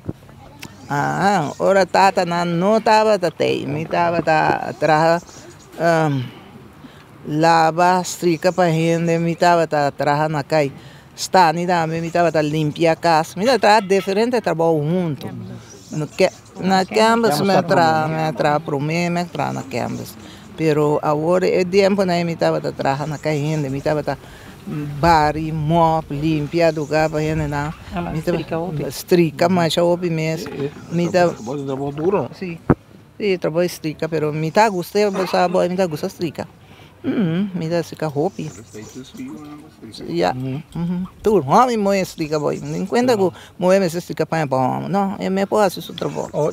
Aa ora tatanan no tabata tei mi tabata traha laba strika pa hende mi tabata traha na kai stani tambe mi tabata limpia kas mi tabata traha diferente trabou huntu. Na Campbell's mi a traha, mi a traha prome mi a traha na Campbell's, pero awor e tiemponan ei mi tabata traha na kai hende, mi tabata bari, mòp, limpia lugar pa hendenan, mi tabata strika masha hopi mes, mi ta. Bo ta trabou duro. Si, si trabou di strika, pero mi ta gusta, bo sa bo mi ta gusta strika. Mi ta strika hopi. Ya. Tur homi moe strika boy. Ni cuenta cu moe mester strika paña pa homi. No, e me por haci su trabou. Oh,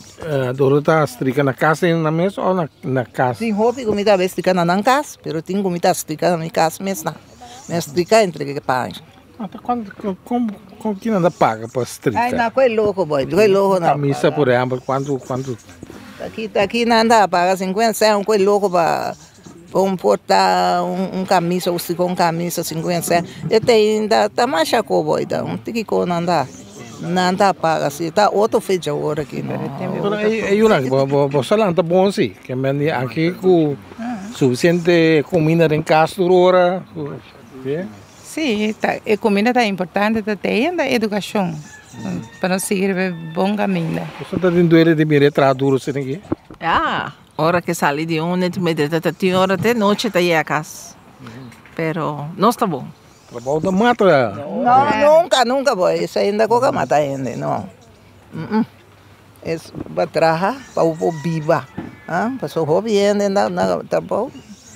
Doro ta strika na cas den nan mes o na cas? Tin hopi cu mi ta strika na nan cas, pero tin cu mi ta strika na mi cas mes nan. Mi a strika entrega e paña. Ata cuanto, con, con ki nan ta paga pa strika? Ay, na koe loco boy, koe loco nan. Camisa por ehempel, cuanto, cuanto? Taki, taki nan ta paga 50 cent, un koe loco pa. Un por ta un camisa o si con camisa 50 cent e ta ainda ta masha kobo ta un tiki ko nan ta nan ta paga si ta otro fecha awor aki no. Pero e yunan bo bo bo sa lanta bon si ke men di aki ku sufisiente kuminda den kas tur ora ku si. Si ta e kuminda ta importante ta te ainda edukashon pa nos sigui riba e bon kaminda. Boso ta tin duele di mira e traha duro asina aki? Ya. Ora ke sali di un net mester ta tin ora te nochi ta yega kas. Pero nos ta bon. Trabou ta mata. No, nunca, nunca boy. Esei ainda ku ka mata hende, no. Es pa traha pa bo por biba. Pasobra hopi hende na trabou,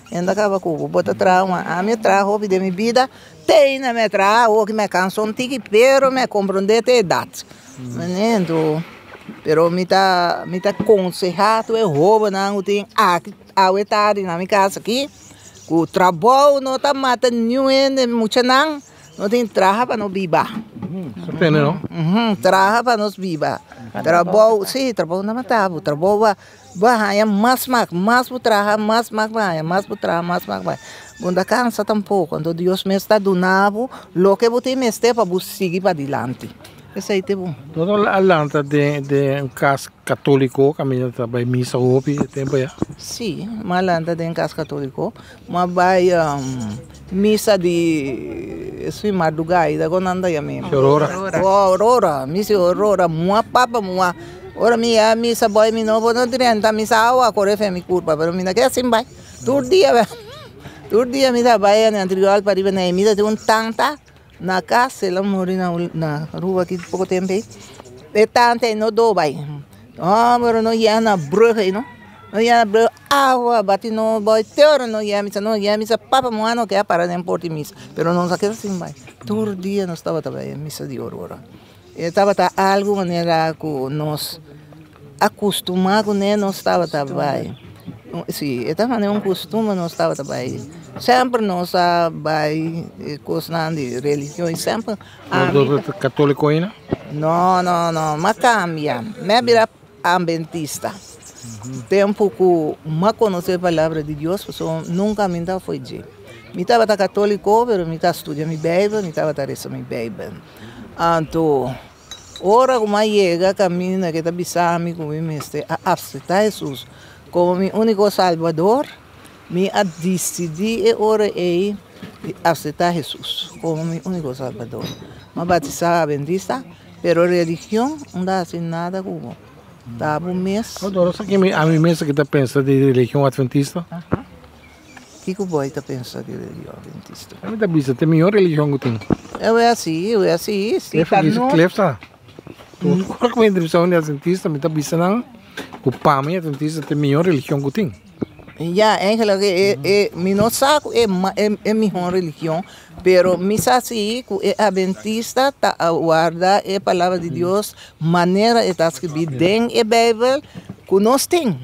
hende a kaba ku bo. Bo ta traha un ami a traha hopi den mi bida, te ainda mi a traha, awor ku mi a kansa un tiki, pero mi a komprondé te edat. Manento, pero mi ta mi ta konsehá tur e hóbennan ku tin aki awe tardi na mi kas aki ku trabou no ta mata niun hende muchanan no tin traha pa no biba. Traha pa nos biba trabou si trabou no ta mata bo trabou bo a haña mas mak mas bo traha mas mak bo haña mas bo traha mas mak bo haña bo no ta kansa tampoko anto Dios mes ta duna bo loke bo tin mester pa bo sigui padilanti. Esei te bon. Nos a lanta den den un kas katoliko kaminda ta bai misa hopi e tempo ya? Si, mi a lanta den kas katoliko. Mi a bai misa di esei mardugá ei ta kon nan ta yam'é? Aurora. Aurora, misa di aurora. Mua papa mua. Ora mi yega misa bòi mi no por no drenta misa awa a kore fen mi kurpa pero mi ta keda sin bai. Tur dia tur dia mi ta bai antriòl pariba na e misa tin un tanta. Na cas el a muri na na Aruba aki poco tempo ei. E tanta ei no do bai. Homber no yega na brug ei no. No yega na brug awa bati no bai te ora no yega misa no yega misa papa muha no keda para den porta di misa pero nos a keda sin bai. Tur dia nos tabata bai e misa di Aurora. E tabata algo manera ku nos a kustumá kuné nos tabata bai. Si, e ta manera un kustumber nos tabata bai. Semper nos a bai e kosnan di religion i semper ami. Bo ta katoliko ainda? No, no, no, m'a kambia. Mi a bira adventista. Tempu ku m'a konosé palabra di Dios pasobra nunka mi ta fo'i dje. Mi tabata katoliko pero mi ta studia mi beibel, mi tabata resa mi beibel. Anto, ora ku mi a yega kaminda ke ta bisa mi ku mi mester a aseptá Hesus komo mi úniko Salbador, mi a disidí e ora ei di aseptá Hesus komo mi úniko Salbador. Mi a batisá adventista, pero religion no ta hasi nada ku bo. Ta bo mes. Ora ami mes aki ta pensa di religion adventista. Kiko boy ta pensa di religion adventista? Mi ta bisa ta e mihor religion ku tin. Eu é asi, eu é asi. Si ta no. Cliff ta. Tur ora ku mi entrevista un adventista mi ta bisa nan ku pa mi adventista ta e mihor religion ku tin. Ja, eigenlijk e, e, mi no sa ku e, e, e mihó religion, pero mi sa si ku e adventista ta warda e palabra di Dios manera e ta skirbí den e Bijbel ku nos tin.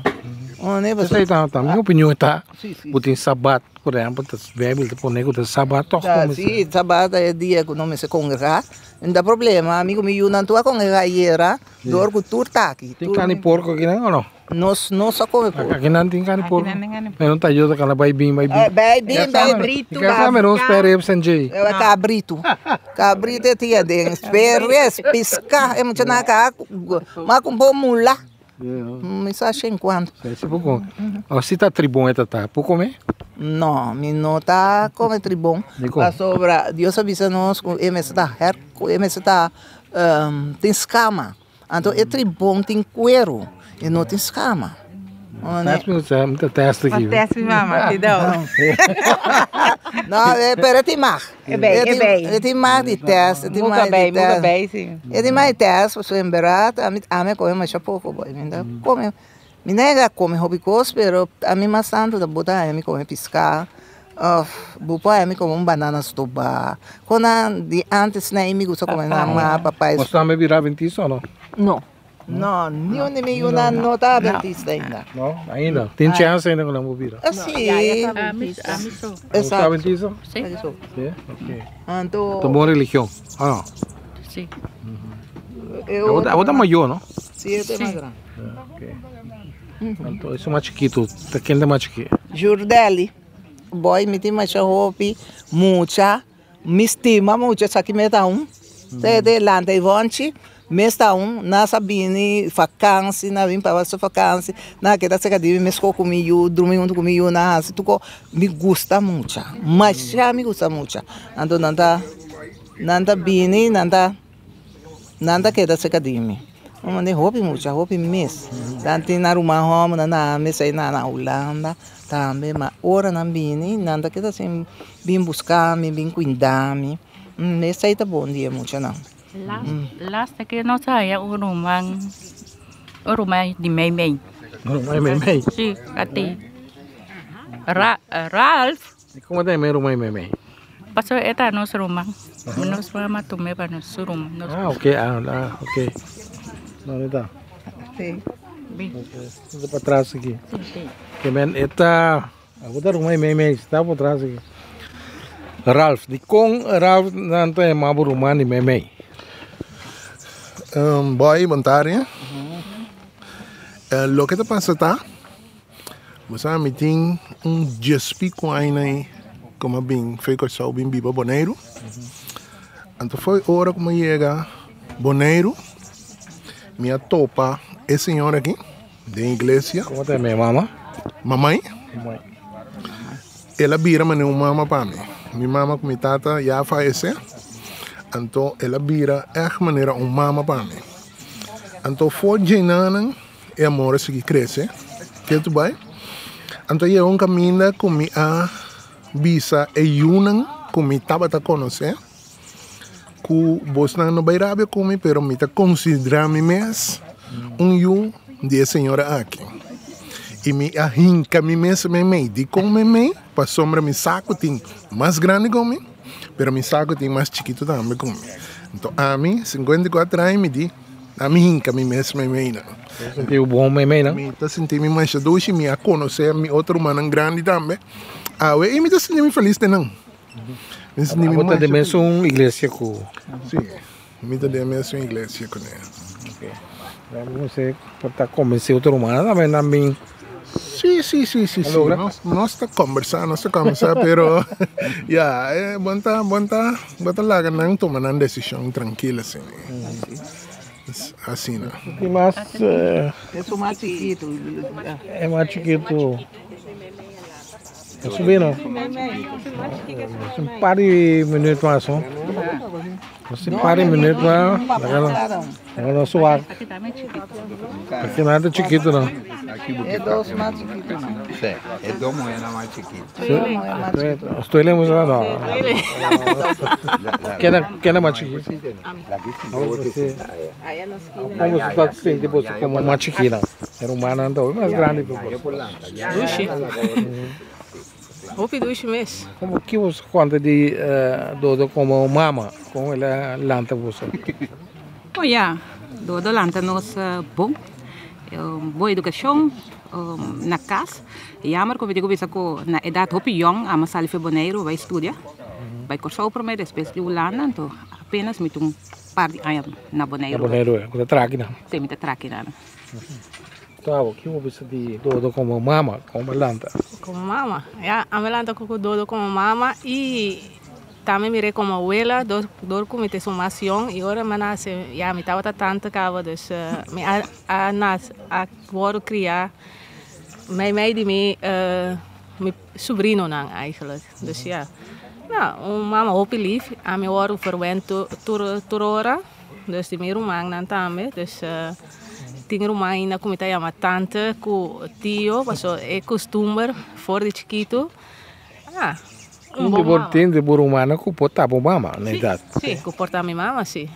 Oh, nee, Esei ta, ta mi opinion ta, ku tin sabat, por ehempel, ta Bijbel ta pone ku ta sabat tòg Ta, si, sabat ta e dia ku nos mester kongregá. No ta problema, ami ku mi yunan tur a kongregá ayera, dor ku tur ta aki. Tin karni porko akinan o no? Nos no sa come porco. Akinan tin carne porco. Pero no ta ayuda cana bay bin bay bin. Bay bin bay Cabrito. Casa mero un spare ribs en jay. Cabrito. Cabrito e tia den. Spare ribs, pisca. E mucha nan ka ma cu bo mula. Mi sa shen cuanto. Si bo come. O si ta tribon e ta ta. Por come? No, mi no ta come tribon. Pasobra Dios a bisa nos cu e mester ta her, cu e mester ta tin scama. Anto e tribon tin cuero e no tin scama. Test mi usted, mi ta test aki. Test mi mama, cuidao. No, pero e tin mag. E bay, e bay. E tin mag di test, e tin mag di test. Muka bay, muka bay si. E tin mag di test, pasobra en berdad ami ami a come masha poco boy, mi ta come, mi nega come hopi cos, pero ami mas tanto ta bota ami come pisca. Of bo por haya mi como un banana stoba. Con nan di antes nan mi gusta come nan ma papaya. Bo tambe bira adventista o no? No. No, niun di mi yunan no ta adventista ainda. No, ainda. Tin chance ainda cu nan por bira. Si. Ami so. Bo ta adventista? Si. Si? Ok. Anto. Ta bon religion, o no? Si. Abo ta mayor, no? Si, e ta mas grandi. Ok. Anto esun mas chikitu, ta ken ta mas chikí? Jurdeli. Boy mi tin masha hopi mucha mi stima mucha esaki mi ta un te te lanta Ivonchi mes ta un nan sa bini fakansi nan bin pa su fakansi nan a keda serka di mi mes ko ku mi yu drumi huntu ku mi yu nan hasi tur ko mi gusta mucha masha mi gusta mucha anto nan ta nan ta bini nan ta. Nan ta keda serka di mi. Mi manda hopi mucha, hopi mes. Nan tin nan ruman hòmber, nan na mes ei na Hulanda tambe, ma ora nan bini nan ta keda sin bin buska mi, bin kuida mi. Esei ta bon di e muchanan. Lasta ke nos haya un ruman, un ruman di mei mei. Un ruman di mei mei? Si, a ti. Ralph. I komo ta e mei ruman i mei mei? Pasobra e ta nos ruman. Nos mama tum'é pa nos su ruman. Ah, ok, ah, ah, ok. Donde ta? Sí. Bin. Ok, ta patras aki. Sí. Ke men e ta, abo ta ruman i mei mei, ta patras aki. Ralph, dikon Ralph nan ta yama bo ruman i mei mei? Boy, bon tarde. Loke ta pasa ta. Bo sa mi tin un djespi ku aña ei ku mi a bin fo'i Kòrsou bin biba Boneiru. Anto fo'i ora ku mi a yega Boneiru mi a topa e señor aki den iglesia. Komo ta yama e mama? Mamai. El a bira manera un mama pa mi. Mi mama ku mi tata ya a fayesé, anto el a bira ègt manera un mama pa mi. Anto for djenanan. E amor a sigui krese ketu bai. Anto a yega un kaminda ku mi a bisa e yunan ku mi tabata konosé ku bosnan no bai rabia ku mi pero mi ta konsiderá mi mes un yu di e señora aki. I mi a hinka mi mes meimei. Dikon meimei? Pasobra mi sa ku tin mas grandi ku mi pero mi sa ku tin mas chikitu tambe ku mi. Anto ami 54 aña mi di. Ami hinka mi mes meimeinan. Bo sinti bo bon meimeinan? Mi ta sinti mi masha dushi, mi a konosé mi otro rumannan grandi tambe awe i mi ta sinti mi felis den nan. Mi sinti mi Abo ta masha den mesun iglesia ku. Sí, mi ta den mesun iglesia ku nan. Ok. Bo mester por ta kombensé otro rumannan tambe nan bin. Sí, sí, sí, sí, sí. Nos, nos ta conversa, nos ta conversa, pero ya, eh, bon ta, bon ta, bon ta laga nan tuma nan decision tranquil asina. Asina. Y mas eh, Eso mas chiquito. E mas chiquito. Eso bino. Un par di minuut mas, no? Nos tin par di minuut pa laga nos wak. Aki nan ta chikitu nan. E dos mas chikitu nan. Sí, e dos muhernan mas chikitu. Estoy le musa no. Kena kena mas chikitu. Como boso ta sinti boso como mas chiki nan? E rumannan ta hopi mas grandi ku boso. Dushi. Hopi dushi mes. Como ki boso konta di Dodo como mama? Kon el a lanta boso? Oh ya, Dodo lanta nos bon. Bon edukashon na kas. Jammer ku mi tin ku bisa ku na edat hopi yòn amo sali for Boneiru bai studia. Bai Kòrsou promé despues di Hulanda anto apenas mi tin un par di aña na Boneiru. Na Boneiru, bo ta traha kinan? Si, mi ta traha kinan. Tabo, ki bo bisa di Dodo komo mama, komo lanta? Komo mama, ya, ami lanta ku Dodo komo mama i tambe mir'é komo awela dor dor ku mi ta esun mas yòn i ora mi a nase ya mi tabata tanta kaba dus mi a a nase a wòrdu kriá meimei di mi mi subrinonan eigentlik dus ya un mama hopi lif ami a wòrdu ferwent tur tur ora. Dus di mi rumannan tambe, dus tin ruman ainda ku mi ta yama tante ku tio pasobra e kustumber for di chikitu ah un bon mama. Tin di bo rumannan ku por ta bo mama na edat. Si, ku por ta mi mama si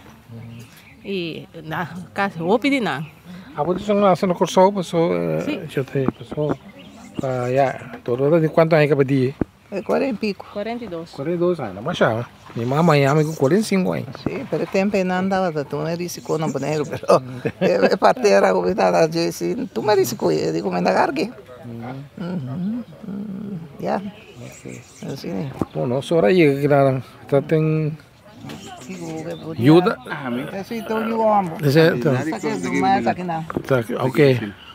i na kasi hopi di nan. Abo ta son nase na Kòrsou pasobra pasobra ya todo ora di kuantu aña kaba di. E cuarenta y pico. 42. 42 aña, masha. Mi mama Miami cu 45 aña. Sí, pero e tempo nan tabata tuma risico na Boneiru, pero e partera cu mi tata dje si tuma risico e di cu mi ta cargue. Ya. Asina. Bueno, nos ora yega kinan ta ten yuda. Ok,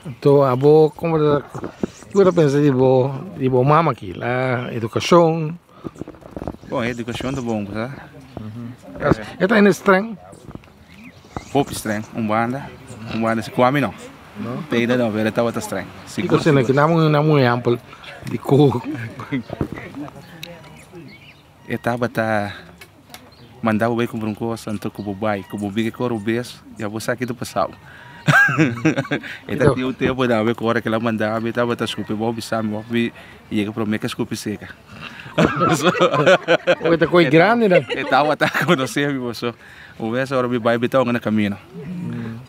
anto abo como ta kico ta pensa di bo di bo mama aki la educacion? Bon e educacion ta bon sa. E ta hende streng? Hopi streng un banda un banda si cu ami no te no pero e tabata streng. Kico asina ki dame un ehempel di cu. E tabata manda bo bai kumpra un kos, anto ku bo bai, ku bo bira kor obes, ya bo sa ki ta pasau. E ta tin un tempu tambe ku ora ku el a manda mi tabata skupi bo bisa mi bo yega prome ke skupi seka. Oe ta koi grandi nan. E tabata konosé mi paso un bes ora mi bai mi ta hunga na kamino.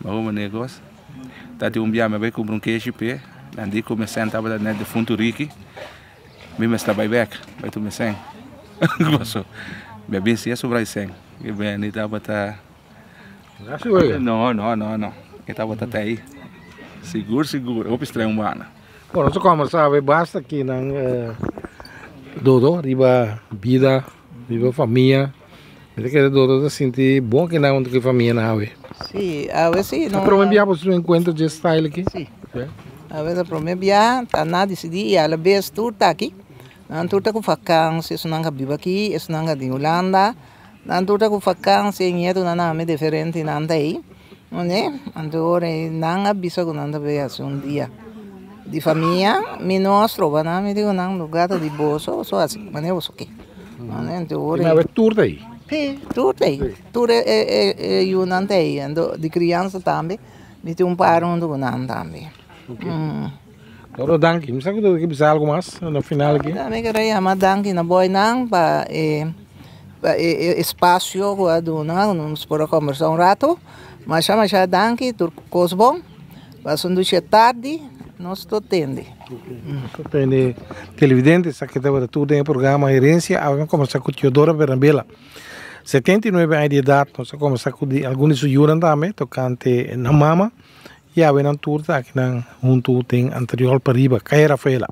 Bo manera kos. Ta tin un bia mi a bai kumpra un keshi p'e, nan di ku mi sèn tabata nèt defuntu Ricky. Mi mester bai bek, bai tuma e sèn. Paso, mi a bin siña sobra e sèn. I Benny tabata. No, no, no, no. E tabata te ei. Sigur, sigur. Hopi streng un banda. Bueno, nos a kòmbersá awe basta aki nan Dodo riba bida, riba famia. Mi ta kere Dodo ta sinti bon aki nan huntu ku e famia nan awe. Sí, awe sí. Ta prome biaha boso tin un enkuentro dje style aki? Sí. Awe ta prome biaha, ta nan a disidí i alabes tur ta aki. Nan tur ta ku vakansi, esunnan ka biba aki, esunnan ka di Hulanda. Nan tur ta ku vakansi, e ñetunan ami diferente nan ta ei. Mane? Anto ora ei nan a bisa ku nan ta bai hasi un dia di famia, mi no a stroba nan, mi di ku nan lugar ta di boso, boso hasi manera boso ke. Mane? Anto ora ei. Awe tur ta ei? Si, tur ta ei. Tur e yunan ta ei. Anto di kriansa tambe, mi tin un par huntu ku nan tambe. Oro danki. Mi sa ku ta ke bisa algu mas na final aki. Mi kere yama danki na boynan pa e pa e espasio ku a duna ku nos por a kombersá un ratu. Masha masha danki tur kos bon. Pasa un dushi tardi nos ta tende. Nos ta tende televidente esaki tabata tur den e programa Herencia. Awe mi a kombersá ku Teodora Bernabela 79 aña di edat. Nos a kombersá ku algun di su yunan tambe tokante nan mama. I awe nan tur ta akinan huntu den Antriol Pariba, Kaya Rafaela.